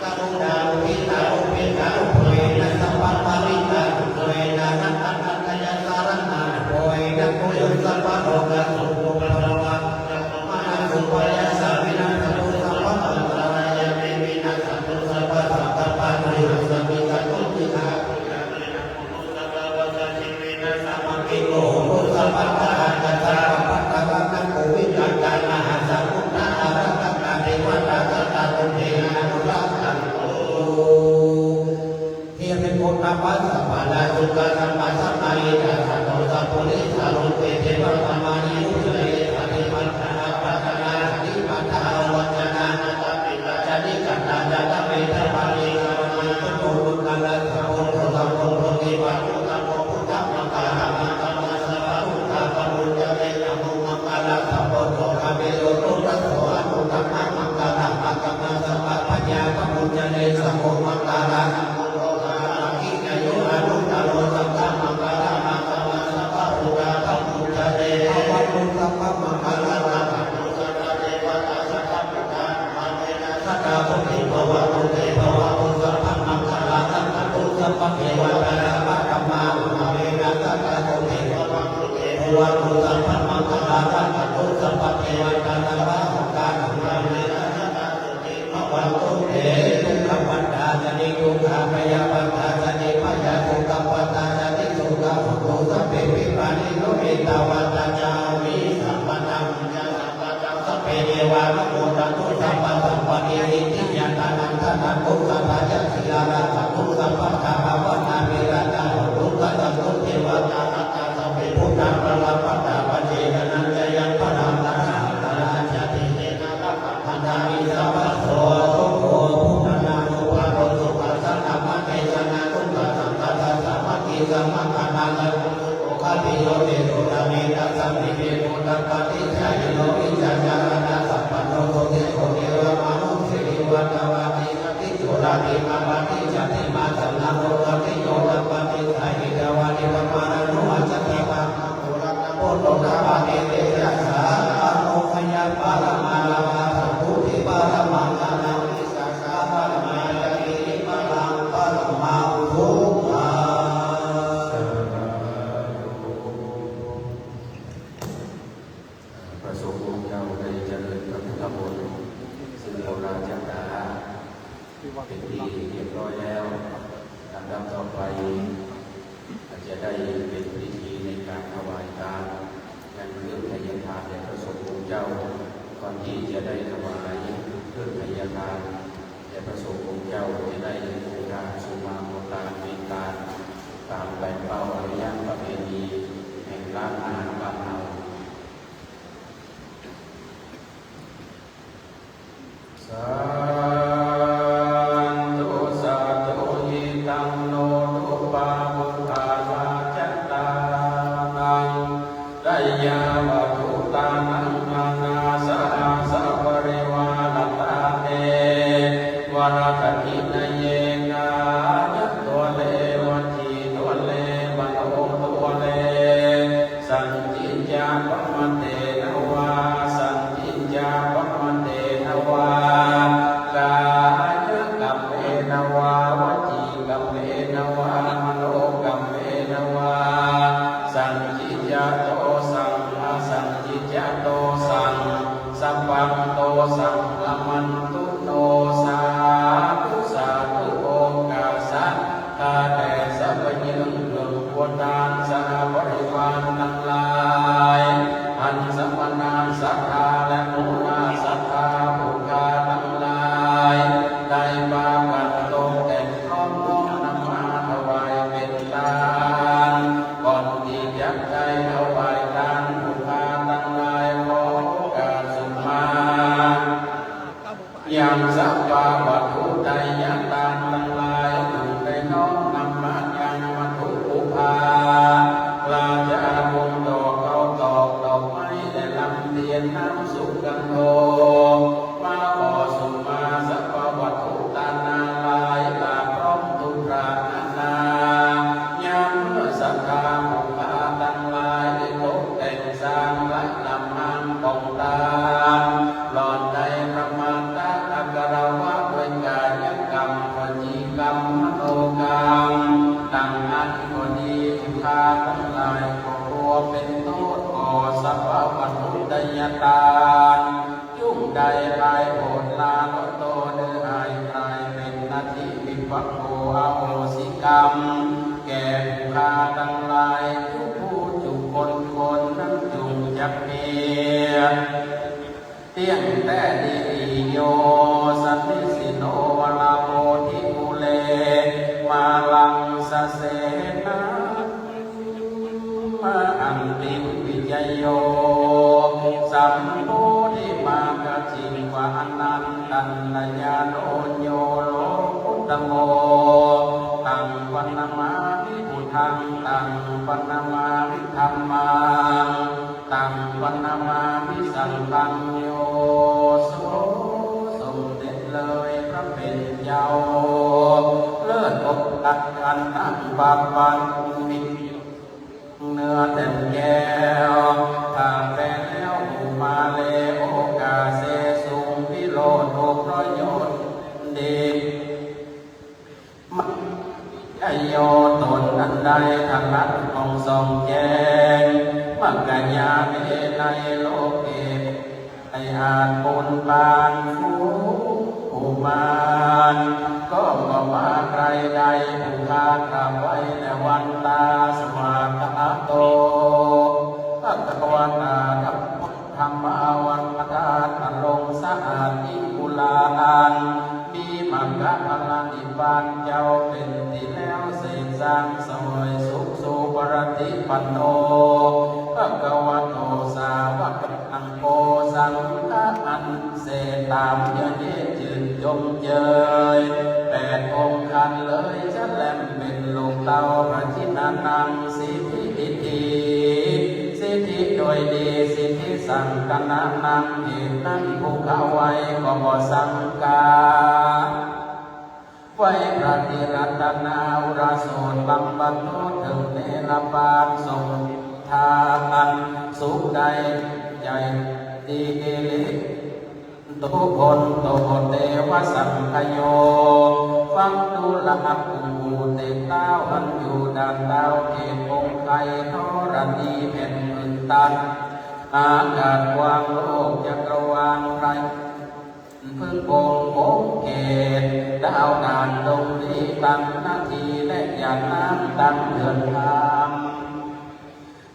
karuṇāupekkhāupekkhānubhāvena, sabbaparittānubhāvena, ratanattayasaraṇānubhāvena, tuyhaṃ sabbarogasokupaddavā, sabbamanāsupāyāsā vinassantu, sabbaantarāyāpi vinassantu, sabbasaṅkappā tuyhaṃ samijjhantu, dīghā sabbāhito hotu sabbadā, sabbappākāraṇā sabbapattharanaṃ kovidaṃ, mahāsamuddā ārakkhakā devatā sadā tumhe anurakkhantu. Hirikopāsapaṇṇasuttā sabbasamayā saddo sabbuddhasarūpe deva พระสงฆ์องค์เจ้าได้เจริญพระพุทธมนต์ ซึ่งเราราชกาเป็นที่เรียบร้อยแล้ว ลำดับต่อไป อาจจะได้เป็นพิธีในการถวายทาน ยังเครื่องไทยทานแด่พระสงฆ์องค์เจ้า ก่อนที่จะได้ถวายเครื่องไทยทานแด่พระสงฆ์องค์เจ้า จะได้โอทานสุมาโมทานเมตตา ตามแผนเป้าอริยประเพณีแห่งร้านอาหารบ้านเฮา Sādhu sādhu, idaṃ lokuttaraṃ puññakkhettaṃ, dayyavatthūnānaṃ mānasā saparivāraṭṭhāne, varadhanaye kāyathole vacithole manothole, sañcicca pamādena vā, asañcicca pamādena vā, kāyakamma- -ena vā, vacīkammena vā, manokammena vā, sañcicca dosaṃ, asañcicca dosaṃ, sabbaṃ dosaṃ khamantu no. Sādhu sādhu, โอกาสศรัทธาแด่สรรพญาญาติโยม ผู้ทานสหบริวารทั้งหลาย อันสมณศรัทธาและมูลศรัทธาผู้ข้าทั้งหลาย ได้พากันตกแต่งพร้อมน้อมนำมาถวายเป็นทาน ก่อนที่จะได้ถวายทานผู้ข้าทั้งหลาย ขอโอกาสสุมา ยังสัพพะวัตถุไทยทานทั้งหลาย จงได้น้อมนำมายังวัตถุผู้ข้า ราชาบุญดอกข้าวตอกดอกไม้ และลำเทียนน้ำสุกขันโธ มาขอสุมาสัพพะวัตถุทานทั้งหลาย ลาพร้อมทุกประการนานา ยังเมื่อศรัทธาผู้ข้าทั้งหลาย ได้ตกแต่งสร้างพระนามของตน หล่อนได้ประมาทะอักขระวะด้วยกายกรรม วจีกรรม มโนกรรม ดังนั้นก็ดี ผู้ข้าทั้งหลาย ขอเป็นโทษ ขอสัพพะวัตถุไทยทาน จุ่งได้พายโผดลาลดโตเนื้อหายกลายเป็นนาทิวิภักโข อโหสิกรรม แก่ผู้ข้าทั้งหลาย จุผู้จุคนคนนั้นจุ่งจักมี เตี้ยงแต๊ดีหลี โย สะนิสสิโน วะระโพธิมูเล มาลังสะเสนะ มะหันติ วิจัยโย Dhammo, taṃ vanamāmi buddhaṃ, taṃ vanamāmi dhammaṃ, taṃ vanamāmi saṅghaṃ. โย โส สมเด็จเลยพระเป็นเจ้า เลิศองค์การอันนั่งปรับปันมี เนื้อแจ่มแจ้ง ผ่าแปลแล้ว อุมาเล โอกาเส สูงวิโรจน์ โอ ประโยชน์ดี มัคคายโย ตนอันใดทะลักผ่องส่องแจ้ง มัคคายาเน ในโลกเก ไออาจปูนปานฟูงกุมาร ก็บอกว่าใครใดผู้ข้ากราบไหว้และวันตา สวากขาโต ภะคะวะตา ธัมมัง ธัมมาวันตา ตะลงสะอาดยิ่งกุลาอัน มีมัคคะผลนิพพานเจ้าเป็นที่แล้ว เสกสร้างเสวยสุข สุปฏิปันโน ภะคะวะโต สาวกัง โฆ สังฆะ อันเสตามยเยจืดจงเจย แปดองค์คันเลยจะแลมเป็นลูกเต้า พระชินานัง สิทธิ ทิฏฐิ สิทธิโดยดี สิทธิสังคณะนัง เหตุนั้นผู้ข้าไหว้ก็บ่สังกา ไหว้พระติรัตนาอุราโสนบำบัดโทษถึงเนรปาน ทรงทานสุขได้ใจดีเกเร ตุพลโตเตวสังคโย ฟังดูราหูเตเต้าอันอยู่ด่านดาวเขตองค์ไทยธรณีแผ่นพื้นตัน อากาศกว้างโลกจักรวาลไพร พึ่งปงโขงเขตดาวด่านดงดีตันนาทีและหยาดน้ำตันเดือนธรรม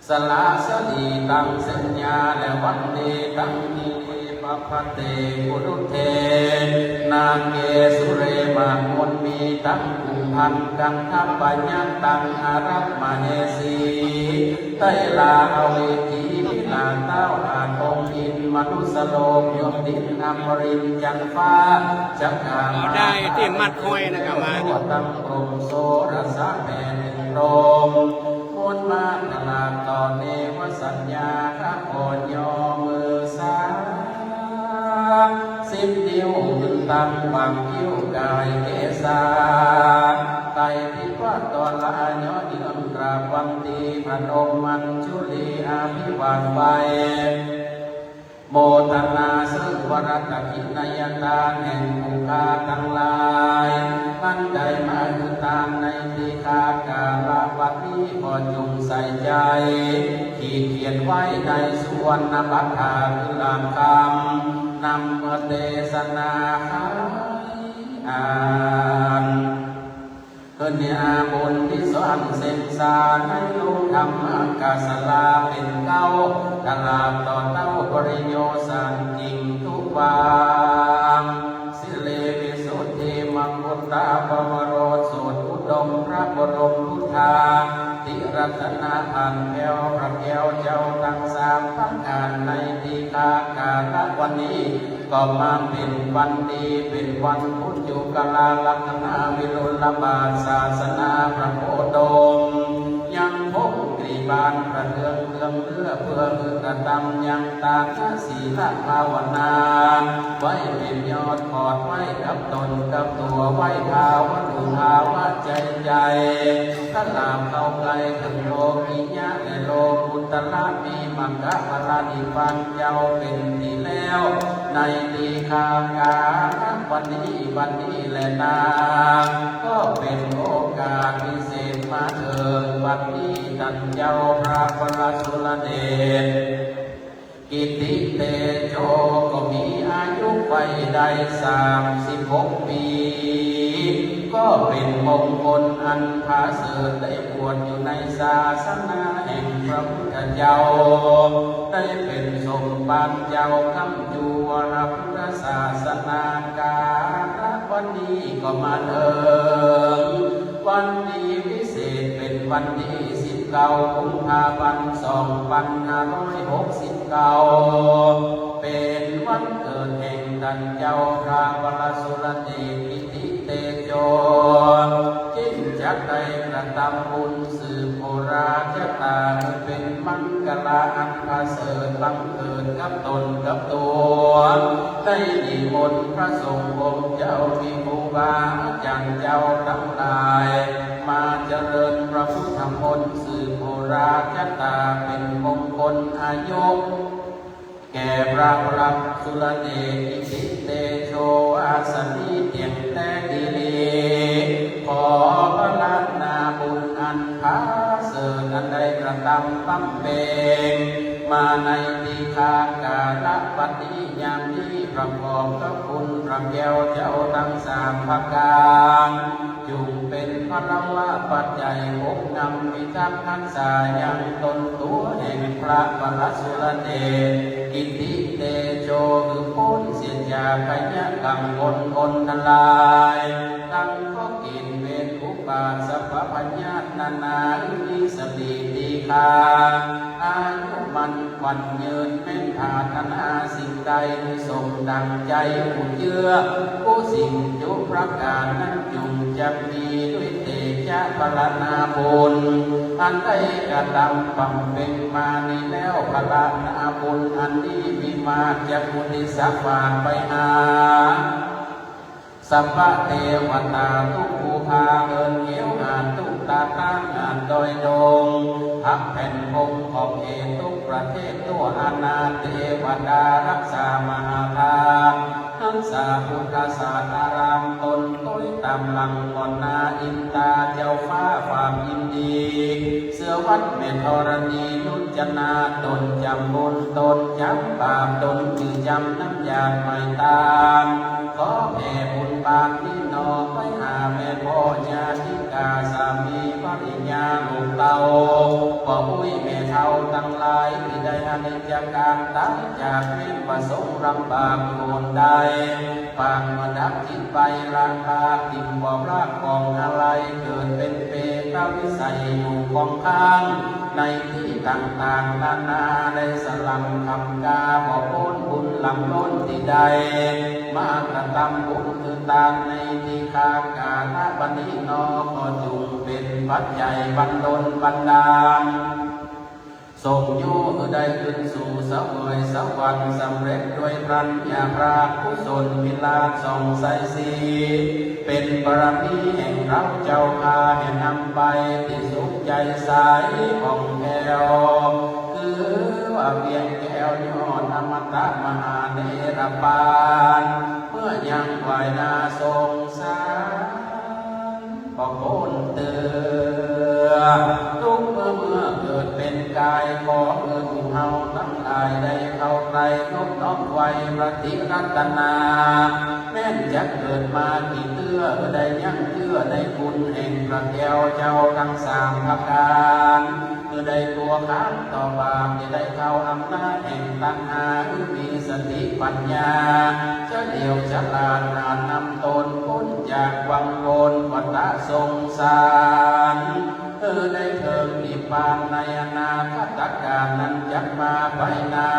สลาสลีตังเส้นยาและวันดีตังทีปะพะเตกุลุเท นาเกสุเรมะมุนมีตังกุมพันกันทัพพยัคฆ์ตังอารักมเหสี ไตลาอเวจีวิลาเต้าอาจองค์อินมนุสโลกยมดินอมรินทร์จันทร์ฟ้าจักกา เอาได้ที่มัดห้อยนะครับมา ทั่วทั้งกรมโสรสะแผ่นดินโรม มวลมากขลาดต่อเนวสัญญาข้าขอยอมือสา สิบนิ้วยืนตั้งวางคิ้วกายเกศา ไตรทิพย์ว่าต่อลาย้อนเยืองกราบวันตีพนมมัญชุลีอภิวาทไหว้ โมทนาซึ่งวรตะกินยตาแห่งผู้ข้าทั้งหลาย มันได้มาคือทานในทีฆาการะวันนี้ขอจงใส่ใจ ขีดเขียนไว้ในสุวรรณบัตถาคือหลักคำ นำมาเทศนาให้อ่าน คืนนี้อาบุญที่สอนเส้นสายในโลกธรรมกาสลาเป็นเก้า ตลาดต่อเต้าปริโยสารกิ่งทุกวาง สิริวิสุทธิมังคุตาปวโรสสูตรอุดมพระบรมพุทธา ติรัตนพันธ์แก้วพระแก้วเจ้าทั้งสามประการในทีฆาการะวันนี้ ก็มาเป็นวันดี เป็นวันพุทธจุกราลักษณะวิรุฬบาทศาสนาพระโคดม ยังพงกรีบานประเทืองเรืองเรือเพื่อคือกระทำยังตานศีลภาวนา ไว้เป็นยอดขอดไว้กับตนกับตัว ไหว้ท้าวดูท้าวใจใจ ถ้าลามเข้าใกล้ถึงโลกิยะและโลกุตระมีมัคคะผลนิพพานเจ้าเป็นที่แล้ว ในทีฆาการะวันนี้วันนี้แหละนา ก็เป็นโอกาสพิเศษมาเถิงวันนี้ท่านเจ้าพระวรสุรเดช กิติเตโชก็มีอายุไขได้สามสิบหกปี ก็เป็นมงคลอันผาเสริฐได้บวชอยู่ในศาสนาแห่งพระพุทธเจ้า ได้เป็นสมภารเจ้าคำจุวรพุทธศาสนา การะวันนี้ก็มาเถิงวันดีพิเศษเป็นวันที่สิบเก้ากุมภาพันธ์สองพันห้าร้อยหกสิบเก้า เป็นวันเกิดแห่งท่านเจ้าพระวรสุรเดชกิติเตโช จึงจักได้กระทำบุญสืบโหราชะตา เป็นมังคละอันประเสริฐบังเกิดกับตนกับตัว ได้นิมนต์พระสงฆ์องค์เจ้า มีครูบาอาจารย์เจ้าทั้งหลาย มาเจริญพระพุทธมนต์สืบโหราชะตา เป็นมงคลอายุ แก่พระพรหมสุรเดช อิทธิเตโชวาสนีเตียงแท้ดีลี ขอพระนาบุญอันผาเสริฐอันได้กระทำบำเพ็ญมาในทีฆากาลบัดนี้ยามนี้ ประกอบกับคุณพระแก้วเจ้าทั้งสามประการ จุ่งเป็นพลวปัจจัยปกนำพิทักษ์รักษายังตนตัวแห่งพระปรสุรเดช อิทธิเตโช คือพ้นเสียจากภัยกังวลอนตราย ทั้งเคราะห์เกณฑ์เวรอุบาทสัพพพยาธินานา มีสติทีฆา อายุมั่นขวัญยืน แม้นปรารถนาสิ่งใดสมดังใจผู้เจื้อ ผู้สิ่งทุกประการนั้นจุ่งจักมีด้วยเตชะพระนาบุญ อันได้กระทำบำเพ็ญมานี้แล้ว พระนาบุญอันนี้มีมาจักอุทิศฝากไปหา สัพพะเทวตาทุกภูผาเหินเหวหาดทุกตาตั้งหาดดอยดง พักแผ่นพงขอบเขตทุกประเทศทั่วอาณาเทวดารักษามหาทาน รักษาพุทธศาสนารามตนต้อยตามหลังก่อนหน้าอินตาเจ้าฟ้าความยินดี เสื้อวัดแม่ธรณีนุจนาตนจำบุญตนจำบาปตนคือจำน้ำยาดไม่ตาม ขอแผ่บุญบาปนี้หนอไปหาแม่พ่อญาติกาสามีภริยาลูกเต้า พ่อปุ้ยแม่เฒ่าทั้งหลายที่ได้อนิจจการตายจากแม่นประสงค์ลำบากอยู่หนใด ปางมาดับจิตไปละพากินบ่รักของอะไร เกิดเป็นเปรตวิสัยอยู่ของข้าง ในที่ต่างๆนานาได้สลัมคำกาบ่พ้นบุญลำล้นที่ใด มากระทำบุญคือตานในทีฆากาลบัดนี้หนอ ขอจุ่งเป็นปัจจัยบันดลบันดาล ส่งโยคือได้ขึ้นสู่เสวยสวรรค์สำเร็จด้วยพรัญญาพระกุศลวิลาศส่องใสสี เป็นบารมีแห่งเราเจ้าข้าให้นำไปที่สุขใจใสผ่องแผ้ว คือว่าเวียงแก้วยอดอมตะมหาเนรปาน เมื่อยังไหวหน้าทรงสาร พระโคนเตือ ทุกเมื่อเมื่อเกิดเป็นกาย ขอเมื่อหมู่เฮาทั้งหลายได้เข้าใกล้นบน้อมไหว้พระติรัตนา แม้นจะเกิดมากี่เตื้อ ได้ยังเจื้อในคุณแห่งพระแก้วเจ้าทั้งสามประการ คือได้ตัวข้ามต่อบาป จะได้เข้าอำนาจแห่งตัณหา คือมีสติปัญญา เฉลียวฉลาดอาจนำตนพ้นจากวังวนวัฏสงสาร คือได้เถิงนิพพานในอนาคตกาลนั้นจักมาไปหน้า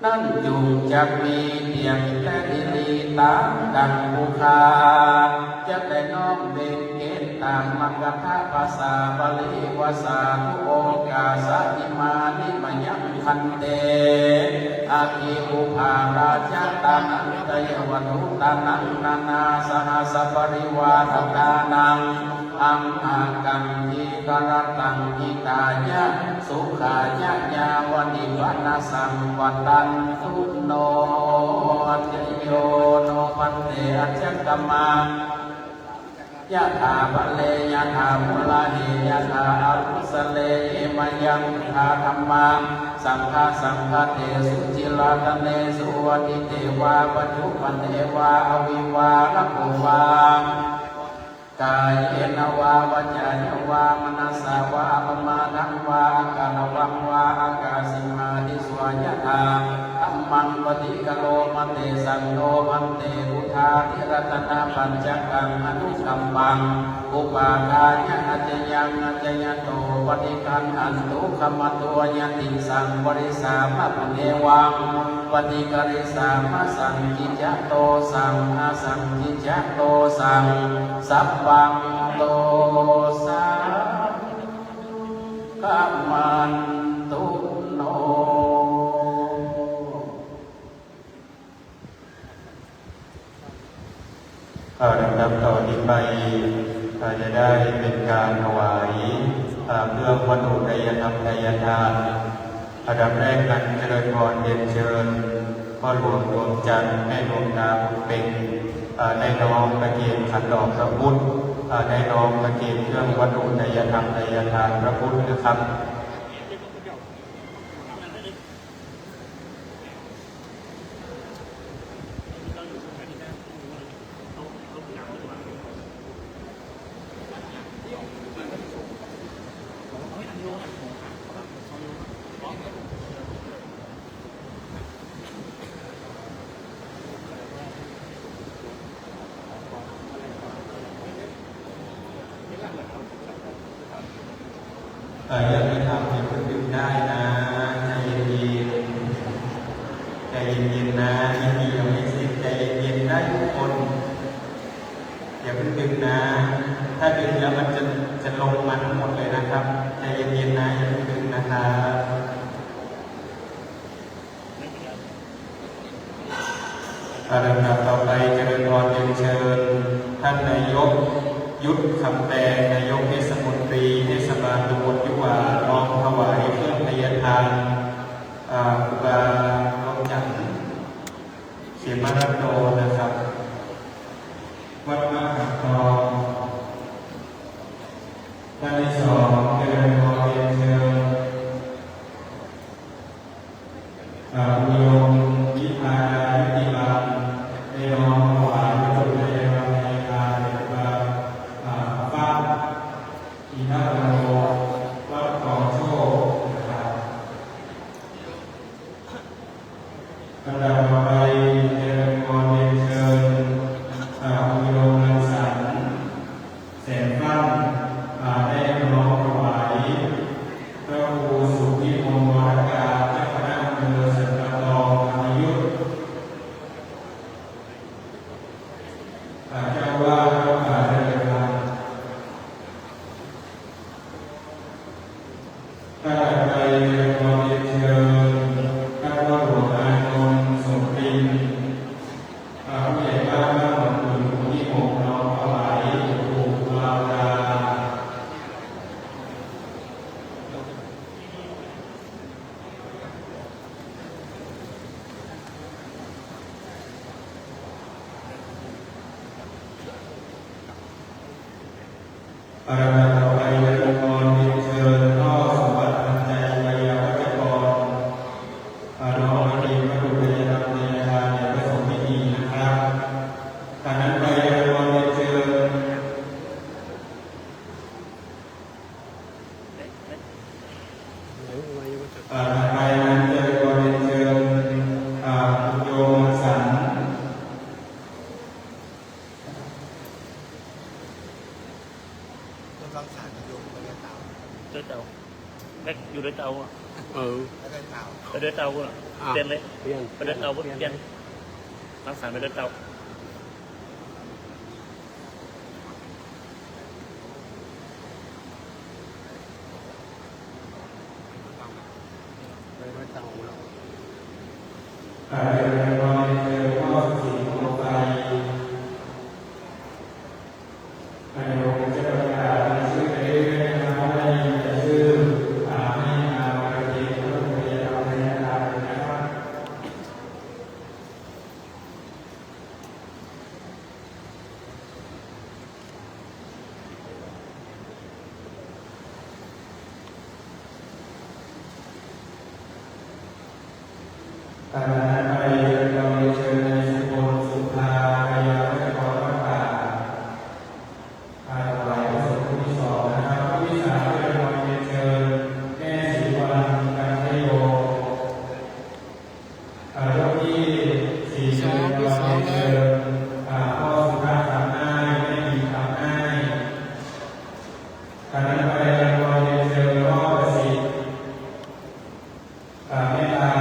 นั้นจุ่งจักมีเตียงแต่ดีลีตามดังบุคคา จะได้น้อมเบญเกณฑ์ตามมักกะทะภาษาบาลีว่า สาธุโอกาสะอิมานิมะยังพันเต อาคีอุปาราชะตานังทยวัตถุตานังนานาสหัสสะปริวาทะตานัง อัมหากังทีครตัง หิตายะ สุขายะ ยาวะนิวะนะสังวัตตันตุโน จโยโน ภันเต อัจฉกมะ ยะถาพะเล ยะถามุลาเฮ ยะถาอารุสะเล เยมะยังพุทธาธัมมา สังฆา สังฆะเตสุ จิรานเตสุ วัตถิเตวา ปัจจุปันเนวา อวิวาระโภวา กาเยนะวา วาจายะวา มะนะสสะวา อะปะมาทังวา อะกะหะวังวา อะกาสิมาติสวา ยะถาธัมมัง ปะฏิกะโรมะเตสัง โนภันเต พุทธาภิรัตนะปัญจกัง อะนุกัมปัง อุปาทายะ อาจยัง อาจยโต ปะฏิคันหันตุ ขะมะโต ยะติงสัง ปะริสสะมะ ปุเนวัง paṭikarissāma sañcicca dosaṃ asañcicca dosaṃ sabbaṃ dosaṃ khamantu no. เอ่อ ลำดับต่อนี้ไป เอ่อ จะได้เป็นการถวาย เอ่อ เครื่องวัตถุไทยธรรมไทยทาน อันดับแรกนั้นเจริญพรเรียนเชิญ พ่อหลวงดวงจันทร์ แม่ดวงตาบุญเป็น เอ่อ ได้น้อมประเคนขันดอกพระพุทธ เอ่อ ได้น้อมประเคนเครื่องวัตถุไทยธรรมไทยทานพระพุทธนะครับ เอ่อ ยังไม่ทำ อย่าเพิ่งดึงได้นะ ใจเย็นๆ ใจเย็นๆ นะ พิธียังไม่เสร็จ ใจเย็นๆ ได้ทุกคน อย่าเพิ่งดึงนะ ถ้าดึงแล้วมันจะ จะลงมาทั้งหมดเลยนะครับ ใจเย็นๆ นะ อย่าเพิ่งดึงนะครับ ลำดับต่อไปเจริญพรเรียนเชิญ ท่านนายก ยุทธ คำแปง นายกเทศมนตรีเทศบาลตำบลยุหว่า น้อมถวายเครื่องไทยทาน อ่า ครูบาดวงจันทร์ เขมรัตโน นะครับ วัดมะขามทอง ท่านที่สองเจริญพรเรียนเชิญ อ่า คุณโยม วิภาดา ยุติบัน ได้น้อมถวายวัตถุไทยธรรมไทยทานแด่ครูบา อ่า ฟั่น อินทวโร วัดคลองโชค นะครับ ลำดับต่อไปเจริญพรเรียนเชิญ อ่า คุณโยมรังสรรค์ แสงฟั่น อ่า ได้น้อมถวาย พระครูสุทธิมนต์วรการ เจ้าคณะอำเภอสันป่าตองธรรมยุทธ อ่า เจ้าอาวาสวัดป่าเจริญธรรม ท่านต่อไปเจริญพรเรียนเชิญ ท่านพ่อหลวงอานนท์ สมปริน อ่า ผู้ใหญ่บ้านบ้านหนองขุ่นหมู่ที่หก น้อมถวายหลวงปู่ครูบาอาจารย์ ลำดับต่อไปเจริญพรเรียนเชิญพ่อสมบัติทันใจ วัยยาวัจกร อ่า น้อมประเคนวัตถุไทยธรรมไทยทานในพระสงฆ์พิธีนะครับ จากนั้นไปเจริญพรเรียนเชิญ อ่า ต่อไปนั้นเจริญพรเรียนเชิญ อ่า คุณโยมรังสรรค์ ต้นรังสรรค์โยมไปเดินเตา เดินเตา แม็กอยู่เดินเตาอะ เออ ไปเดินเตา ไปเดินเตาอะ อ่ะ เปลี่ยนเลย เปลี่ยน ไปเดินเตา เปลี่ยน เปลี่ยน รังสรรค์ไปเดินเตา ไปเดินเตา อ่า เจริญพรเรียนเชิญพ่อสุขสิน ดวงไฟ อ่า เดี๋ยวผมจะประกาศรายชื่อไปเรื่อยๆ นะครับ ถ้าได้ยินรายชื่อ อ่า ให้มาประเคนพระบรมราชานุเคราะห์นะครับ ต่อจากนั้นไปเจริญพรเรียนเชิญนายสุพล สุภา วัยยาวัจกรวัดป่า อ่า ถวายพระสงฆ์รูปที่สองนะครับ รูปที่สามเจริญพรเรียนเชิญแม่ศรีวรรณ กันทโย อ่า รูปที่สี่เจริญพรเรียนเชิญ อ่า พ่อสุภาพ คำง่าย แม่มี คำง่าย จากนั้นไปเจริญพรเรียนเชิญพ่อประสิทธิ์ อ่า แม่ตา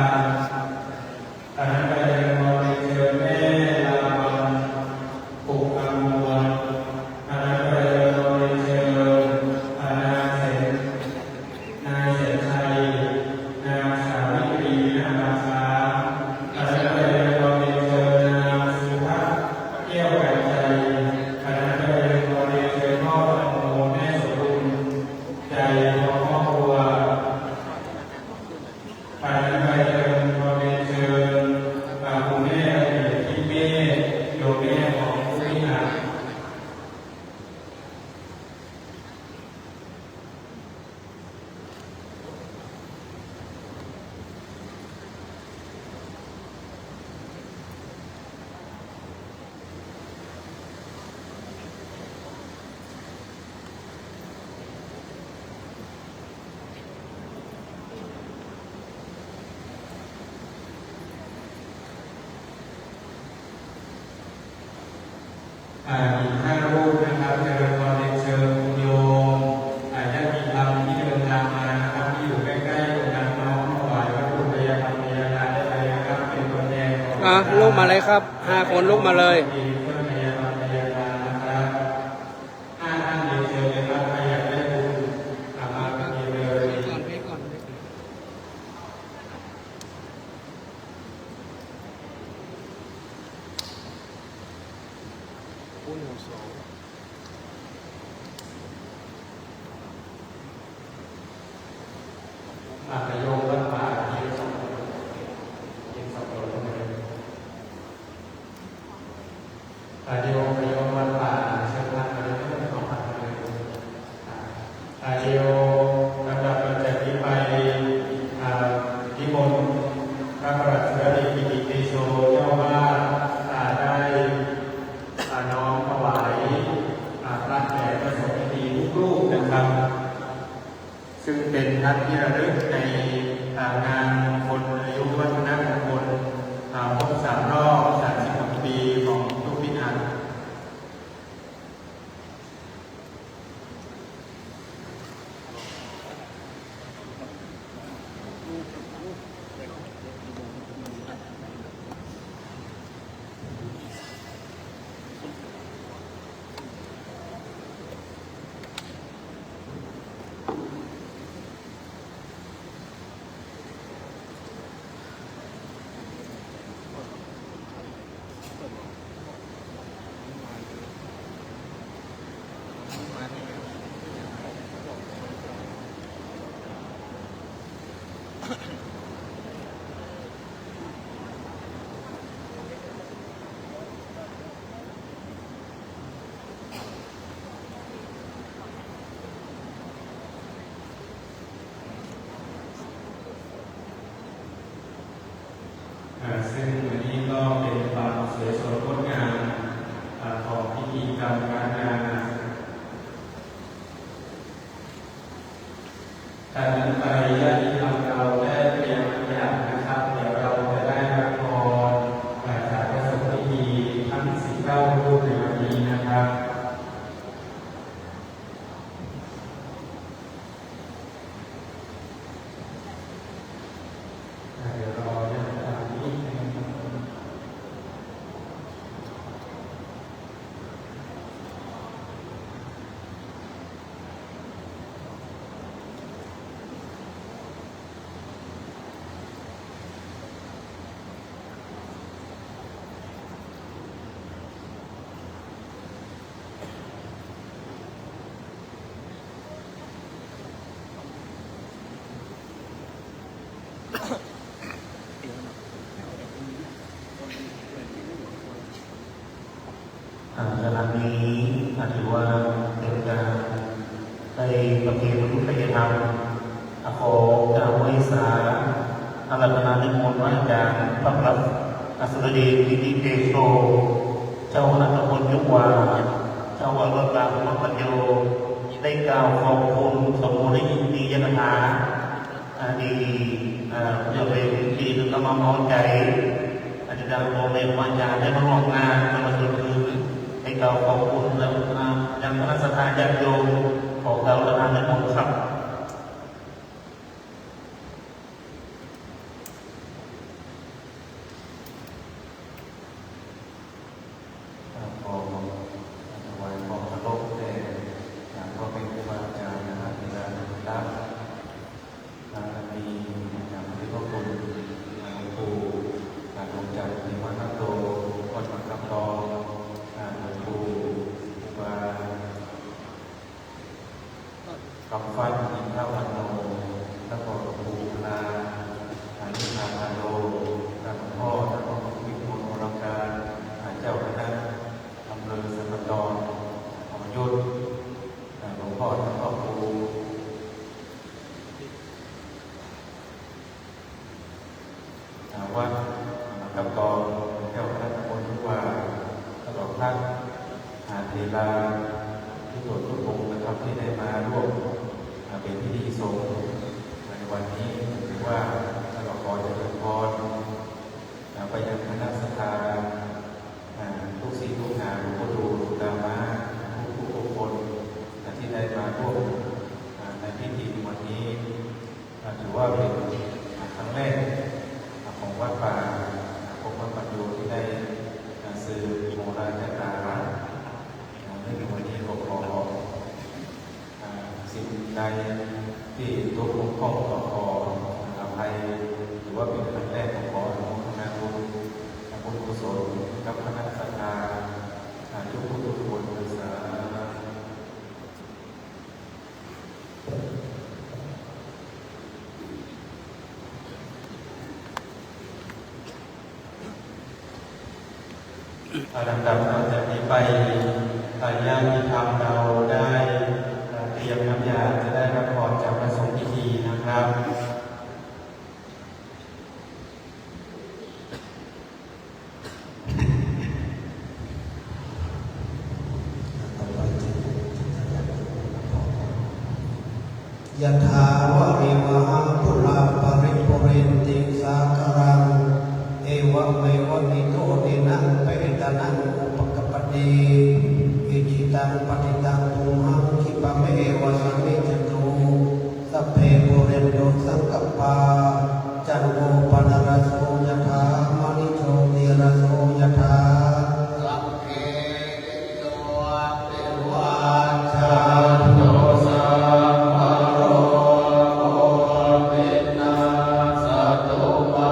อะไรครับ ห้าคนลุกมาเลย อาจจะโยมวัดป่าเย็นสองคนเย็นสองคนเลย อาจจะโยมโยมวัดป่าเชิญท่านมาเลยทั้งสองท่านเลย อาจจะโยมลำดับต่อจากนี้ไป อ่า นิมนต์พระประหลัดสุรเดชกิติเตโช เจ้าอาวาส อ่า ได้ อ่า น้อมถวาย อ่า พระแด่พระสงฆ์ที่ดีทุกรูปนะครับ ซึ่งเป็นพระที่ระลึกใน อ่า งานมงคลอายุวัฒนมงคล อ่า ครบสามรอบสามสิบหกปีของทุกวิหาร อ่า ซึ่งวันนี้ก็เป็นความสวยสดงดงาม อ่า ของพิธีกรรมการงาน จากนั้นไปญาติธรรมเราได้เตรียมขยับนะครับ เดี๋ยวเราจะได้รับพรจากพระสงฆ์ที่มีทั้งสิบเก้ารูปในวันนี้นะครับ เดี๋ยวรอญาติธรรมนิดนึง อ่า ขณะนี้ อ่า ถือว่าเป็นการได้ประเพณีมนุษยธรรม อ่า ขอกราบไหว้สาอาราธนานิมนต์พระอาจารย์พระพลัส อัสดเดช กิติเตโช เจ้าคณะตำบลยุวา เจ้าวัดวัดบางพระปัญโย ได้กล่าวขอบคุณสมบูรณ์ในอินทรียกถา อันนี้ เอ่อ เพื่อเป็นที่น้อมน้อมใจ อาจารย์โมเมนต์อาจารย์ได้มาร่วมงานในวันนี้ ให้กล่าวขอบคุณและ อ่า ยังคณะสัตยาญาติโยม ขอกล่าวประทานในมนต์ครับ ขอถวายความเคารพแด่พระเป็นครูบาอาจารย์นะครับ ในการรับ พระมีอาจารย์ที่พระคุณ หลวงปู่ หลวงจักร เทวนาโต วัดหนองคำตอง หลวงปู่ ครูบา กำฟัน อินทวันโน แล้วก็หลวงปู่ลา อายุทานาโล หลวงพ่อ ท่านพระครูวิมลวรการ เจ้าคณะอำเภอสันป่าตอง ธรรมยุทธ หลวงพ่อ ท่านพระครู อ่า วัดหนองคำตอง เจ้าคณะตำบลยุวา ตลอดทั้ง อ่า เถราทุกส่วนทุกองค์นะครับ ที่ได้มาร่วม อ่า เป็นพิธีสงฆ์ในวันนี้ ถือว่าเราขอเจริญพร อ่า ไปยังคณะศรัทธา อ่า ลูกศิษย์ลูกหา หลวงปู่ดู่ หลวงตาม้า ทุกๆ ทุกคน อ่า ที่ได้มาร่วม อ่า ในพิธีในวันนี้ อ่า ถือว่าเป็น อ่า ครั้งแรก อ่า ของวัดป่า อ่า พรหมปัญโย ที่ได้ ในที่ทุกข์ของขออภัย ถือว่าเป็นครั้งแรก ขออนุโมทนาบุญ บุญกุศลกับคณะศรัทธา ทุกผู้ทุกคน สาธุ ลำดับต่อจากนี้ไป ญาติธรรมเราได้เตรียมน้ำยา จะได้รับพรจากพระสงฆ์พิธีนะครับ Yathā vārivahā pūrā paripūrenti sāgaraṃ, evameva ito dinnaṃ petānaṃ upakappati. Icchitaṃ patthitaṃ tumhaṃ khippameva samijjhatu, sabbe pūrentu saṅkappā, cando paṇṇaraso yathā, maṇi jotiraso yathā. Sabbītiyo vivajjantu, sabbarogo vinassatu, mā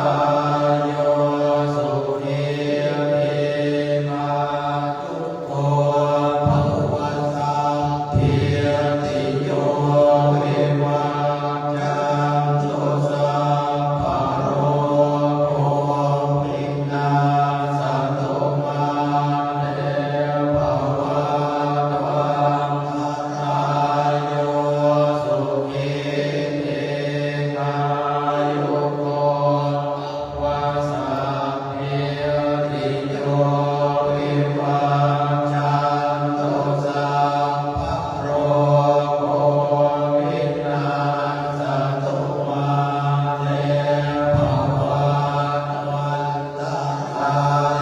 te bhavatvantarāyo, sukhī dīghāyuko bhava. Sabbītiyo vivajjantu, sabbarogo vinassatu, mā te bhavatvantarāyo, sukhī dīghāyuko bhava. Sabbītiyo vivajjantu, sabbarogo vinassatu, mā te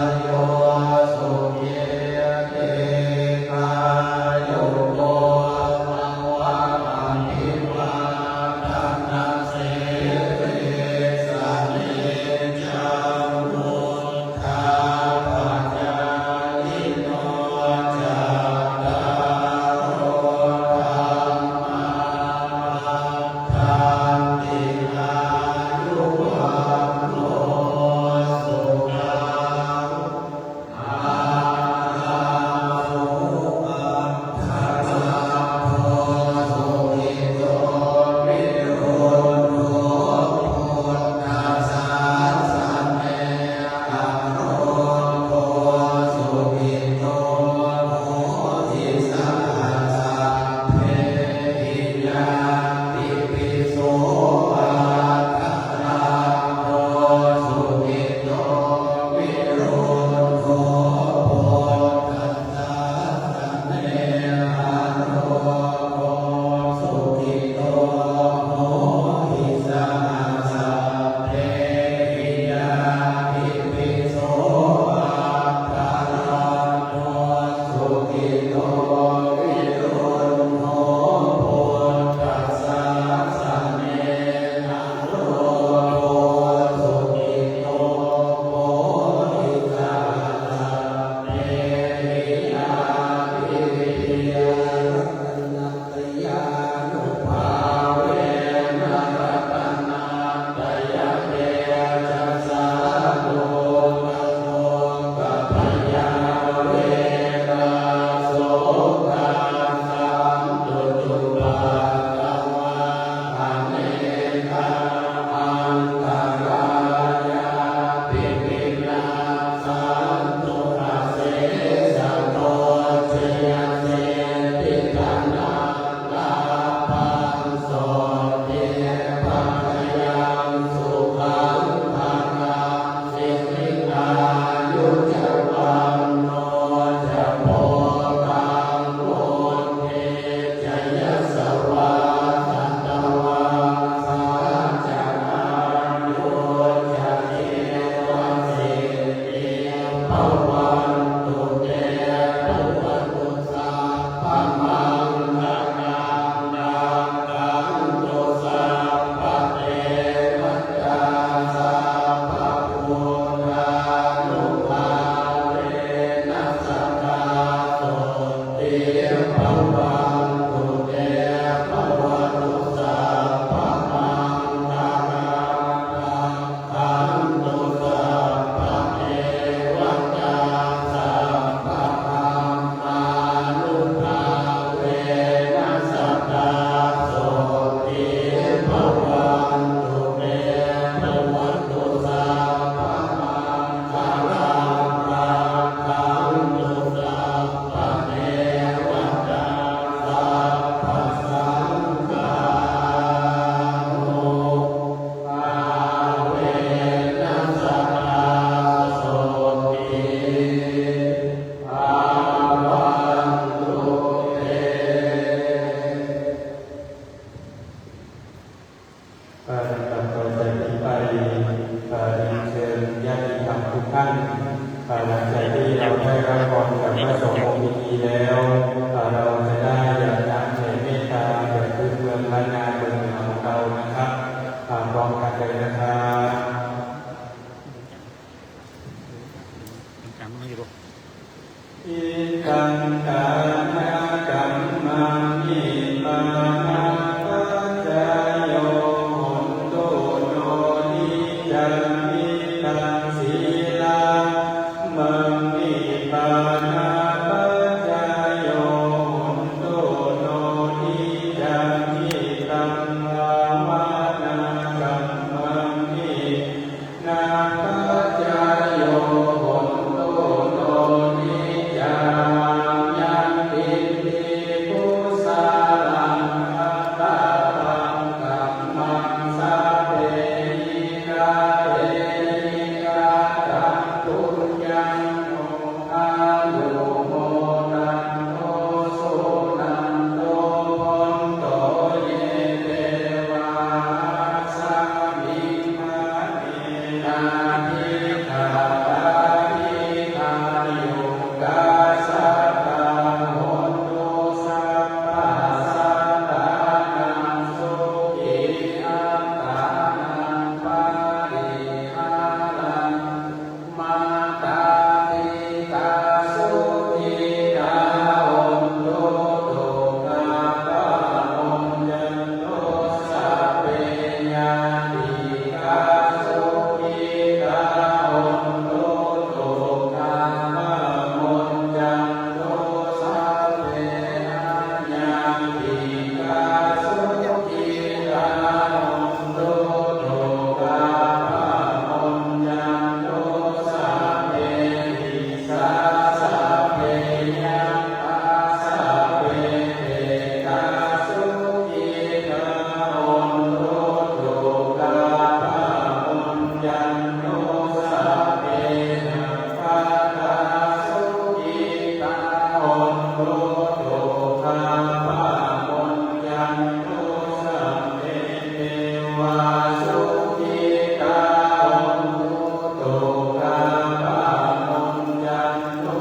bhavatvantarāyo, sukhī dīghāyuko bhava. Abhivādanasīlissa niccaṃ vuḍḍhāpacāyino, cattāro dhammā vaḍḍhanti: āyu vaṇṇo sukhaṃ balaṃ. bhavantu te. ลำดับต่อจากนี้ไป เอ่อ เรียนเชิญญาติธรรมทุกท่าน เอ่อ หลังจากที่เราได้รับพรจากพระสงฆ์องค์พิธีแล้ว เอ่อ เราจะได้หยาดน้ำแผ่เมตตาแด่พื้นเมืองล้านนาเมืองเหนือของเรานะครับ อ่า พร้อมกันเลยนะครับ Idaṃ dānakammaṃ nibbānapaccayo hontu no niccaṃ. Idaṃ sīlammaṃ nibbānapaccayo hontu no niccaṃ. Idaṃ bhāvanākammaṃ ni na paccayo hontu no niccaṃ. Yantinti kusalaṃ kattabbaṃ kammaṃ sabbehi katehi kataṃ puññaṃ no anumodanto suṇanto bhonto ye devā asmiṃ ṭhāne adhigatā dīghāyukā sadā hontu sabbasattānaṃ sukhī attānaṃ pariharantu. Mātā pitā sukhitā hontu, dukkhā pamuñcantu, sabbe ñātikā sukhitā hontu, dukkhā pamuñcantu, sabbe aññātikā sukhitā hontu, dukkhā pamuñcantu, sabbe dī devā sukhitā hontu, dukkhā pamuñcantu,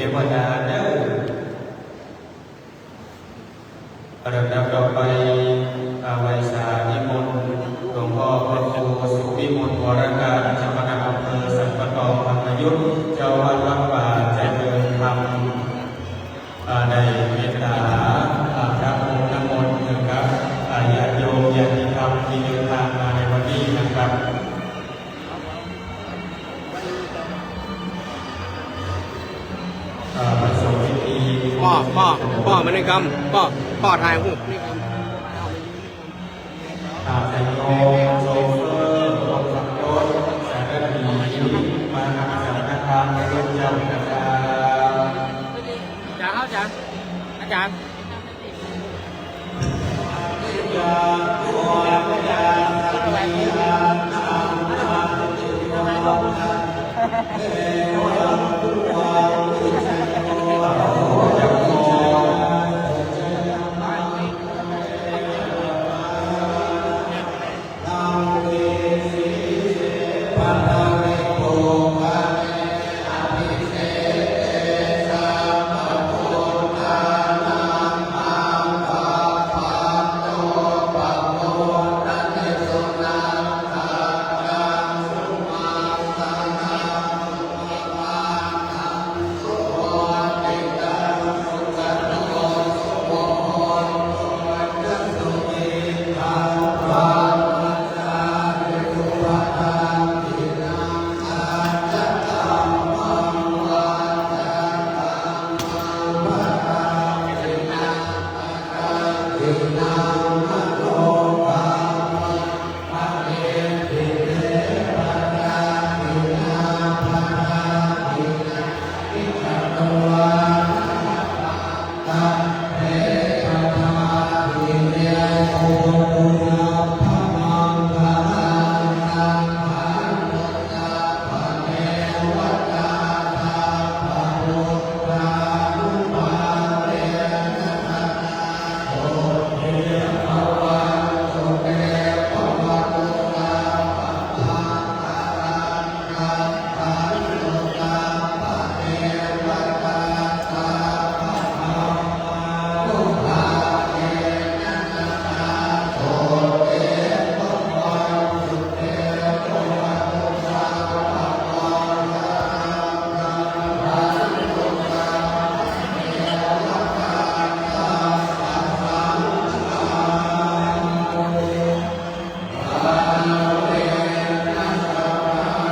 เทวดาเด้อ ลำดับต่อไป อ่า ไหว้สานิมนต์หลวงพ่อพระครูสุวิมลวรการ เจ้าคณะอำเภอสันป่าตอง ธรรมยุทธ เจ้าวัดวัดป่าเจริญธรรม อ่า ได้เมตตา อ่า พระพรมน้ำมนต์นะครับ อ่า ญาติโยมญาติธรรมที่เดินทางมาในวันนี้นะครับ เอ่อ ประสงค์พิธี ป้อ ป้อ ป้อ มานี่กำ ป้อ ป้อ ถ่ายรูปนี่กำ อ่า ญาติโยมโชเฟอร์ คนขับรถ สารถี มาทำสังฆทานร่วมเจ้านะครับ อาจารย์ครับ อาจารย์ อาจารย์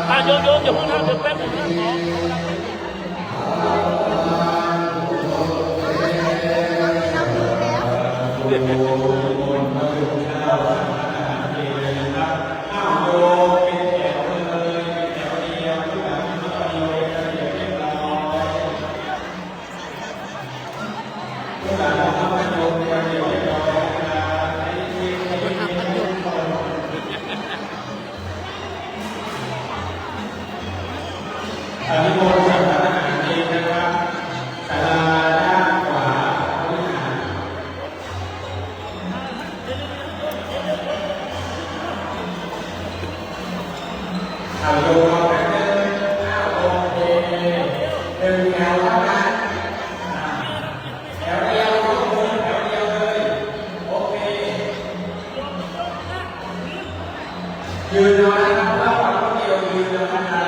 อ่ะ โยม โยม อย่าเพิ่งนะ เดี๋ยวแป๊บนึงนะ ขอ อนุโมทนาเองนะครับ ศาลาด้านขวาวิหาร เอาโยมเอาแป๊บนึง อ้าว โอเค หนึ่งแถวเท่านั้น อ่า แถวเดียว ยกมือแถวเดียวเลย โอเค ยืนเอานะครับ เพราะว่าคนเดียวยืนเอานะครับ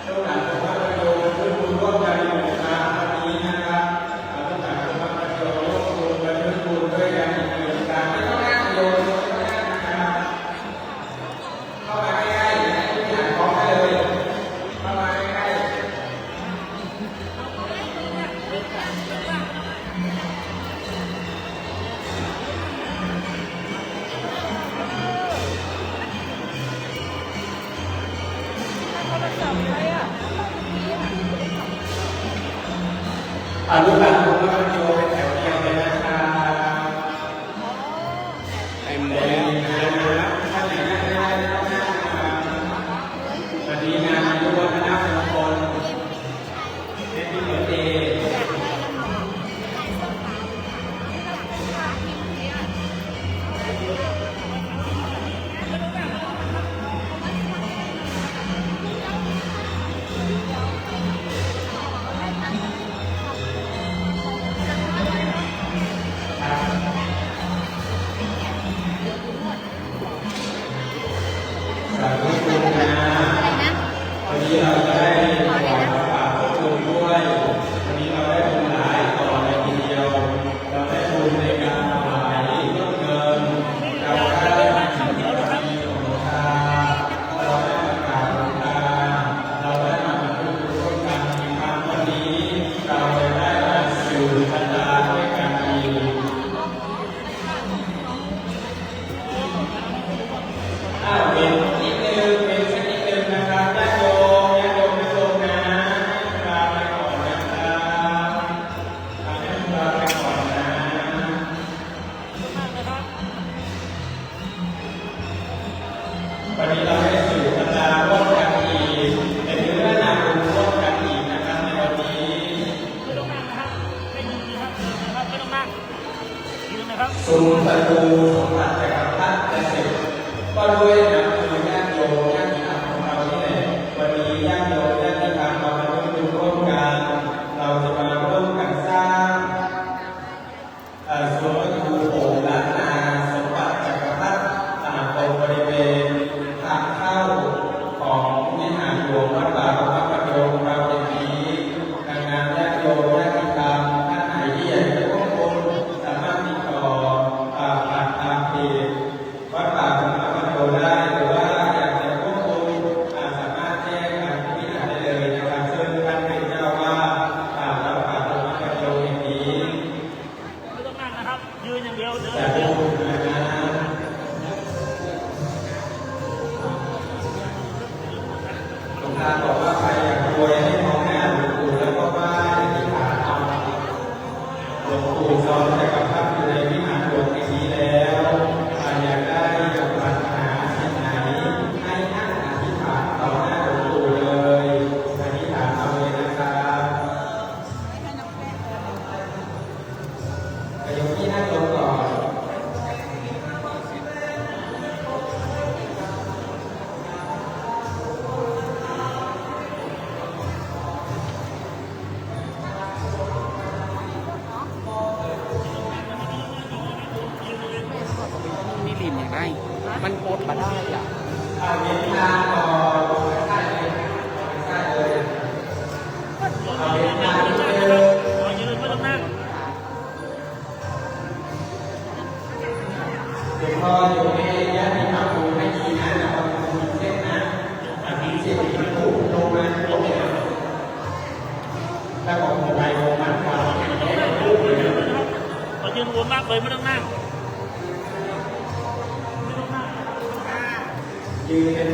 ลูกหลานของพระโยม ร่วมบุญร่วมใจอยู่นะครับ วันนี้นะครับ ลูกหลานของพระโยม ร่วมบุญกัน ร่วมบุญด้วยกัน อีกหนึ่งการ ไม่ต้องนั่งโยม ไม่ต้องนั่งนะครับ เข้ามาใกล้ๆ ให้ทุกอย่างพร้อมได้เลย เข้ามาใกล้ๆ อนุรักษ์หลวงพ่อโยเป็นแถวเดียวเลยนะครับ เต็มแล้ว วันนี้งานอายุวัฒนมงคล Happy birthday สุมประตูสมบัติจักรพรรดิจะเสร็จ ก็ด้วยน้ำมือญาติโยมญาติธรรมของเรานี่แหละ วันนี้ญาติโยมญาติธรรมเรามาร่วมร่วมกัน เราจะมาร่วมกันสร้าง เอ่อ สุมประตูโหรนาสมบัติจักรพรรดิ อ่า ตรงบริเวณทางเข้าของวิหารหลวงวัดป่าพระธาตุพนมเราแห่งนี้ ดังนั้นญาติโยมญาติธรรมท่านไหนที่อยากจะร่วมบุญ สามารถติดต่อ อ่า ผ่านทางเพจวัดป่าพระธาตุพนมได้ หรือว่าอยากจะร่วมบุญ อ่า สามารถแจ้งทางพิพิธภัณฑ์ได้เลยนะครับ ซึ่งท่านเป็นเจ้าอาวาส อ่า วัดป่าพระธาตุพนมแห่งนี้ ไม่ต้องนั่งนะครับ ยืนอย่างเดียว เดินอย่างเดียว หลวงตาบอกว่าใครอยากรวยให้มองหน้าหลวงปู่แล้วก็ไหว้อธิษฐานเอา หลวงปู่จอมจักรพรรดิอยู่ในวิหารหลวงแห่งนี้แล้ว ใครอยากได้อยากปรารถนาสิ่งไหน ให้นั่งอธิษฐานต่อหน้าหลวงปู่เลย อธิษฐานเอาเลยนะครับ ไปยกที่นั่งลงก่อน นี่ริมอย่างไร มันปลดมาได้อ่ะ เอาเว้นทางก่อน ใช่เลย ใช่เลย เอาเว้นทางนิดนึง ขอยืนไม่ต้องนั่ง หลวงพ่อโยมแม่ญาติธรรมดูให้ดีนะ ระวังมือเส้นนะ อันนี้เส้นที่มันพุ่งลงมาตรงเนี่ย ถ้าของผมไปของมันกว่า ขอยืนวนมากเลยไม่ต้องนั่ง ยืนเป็น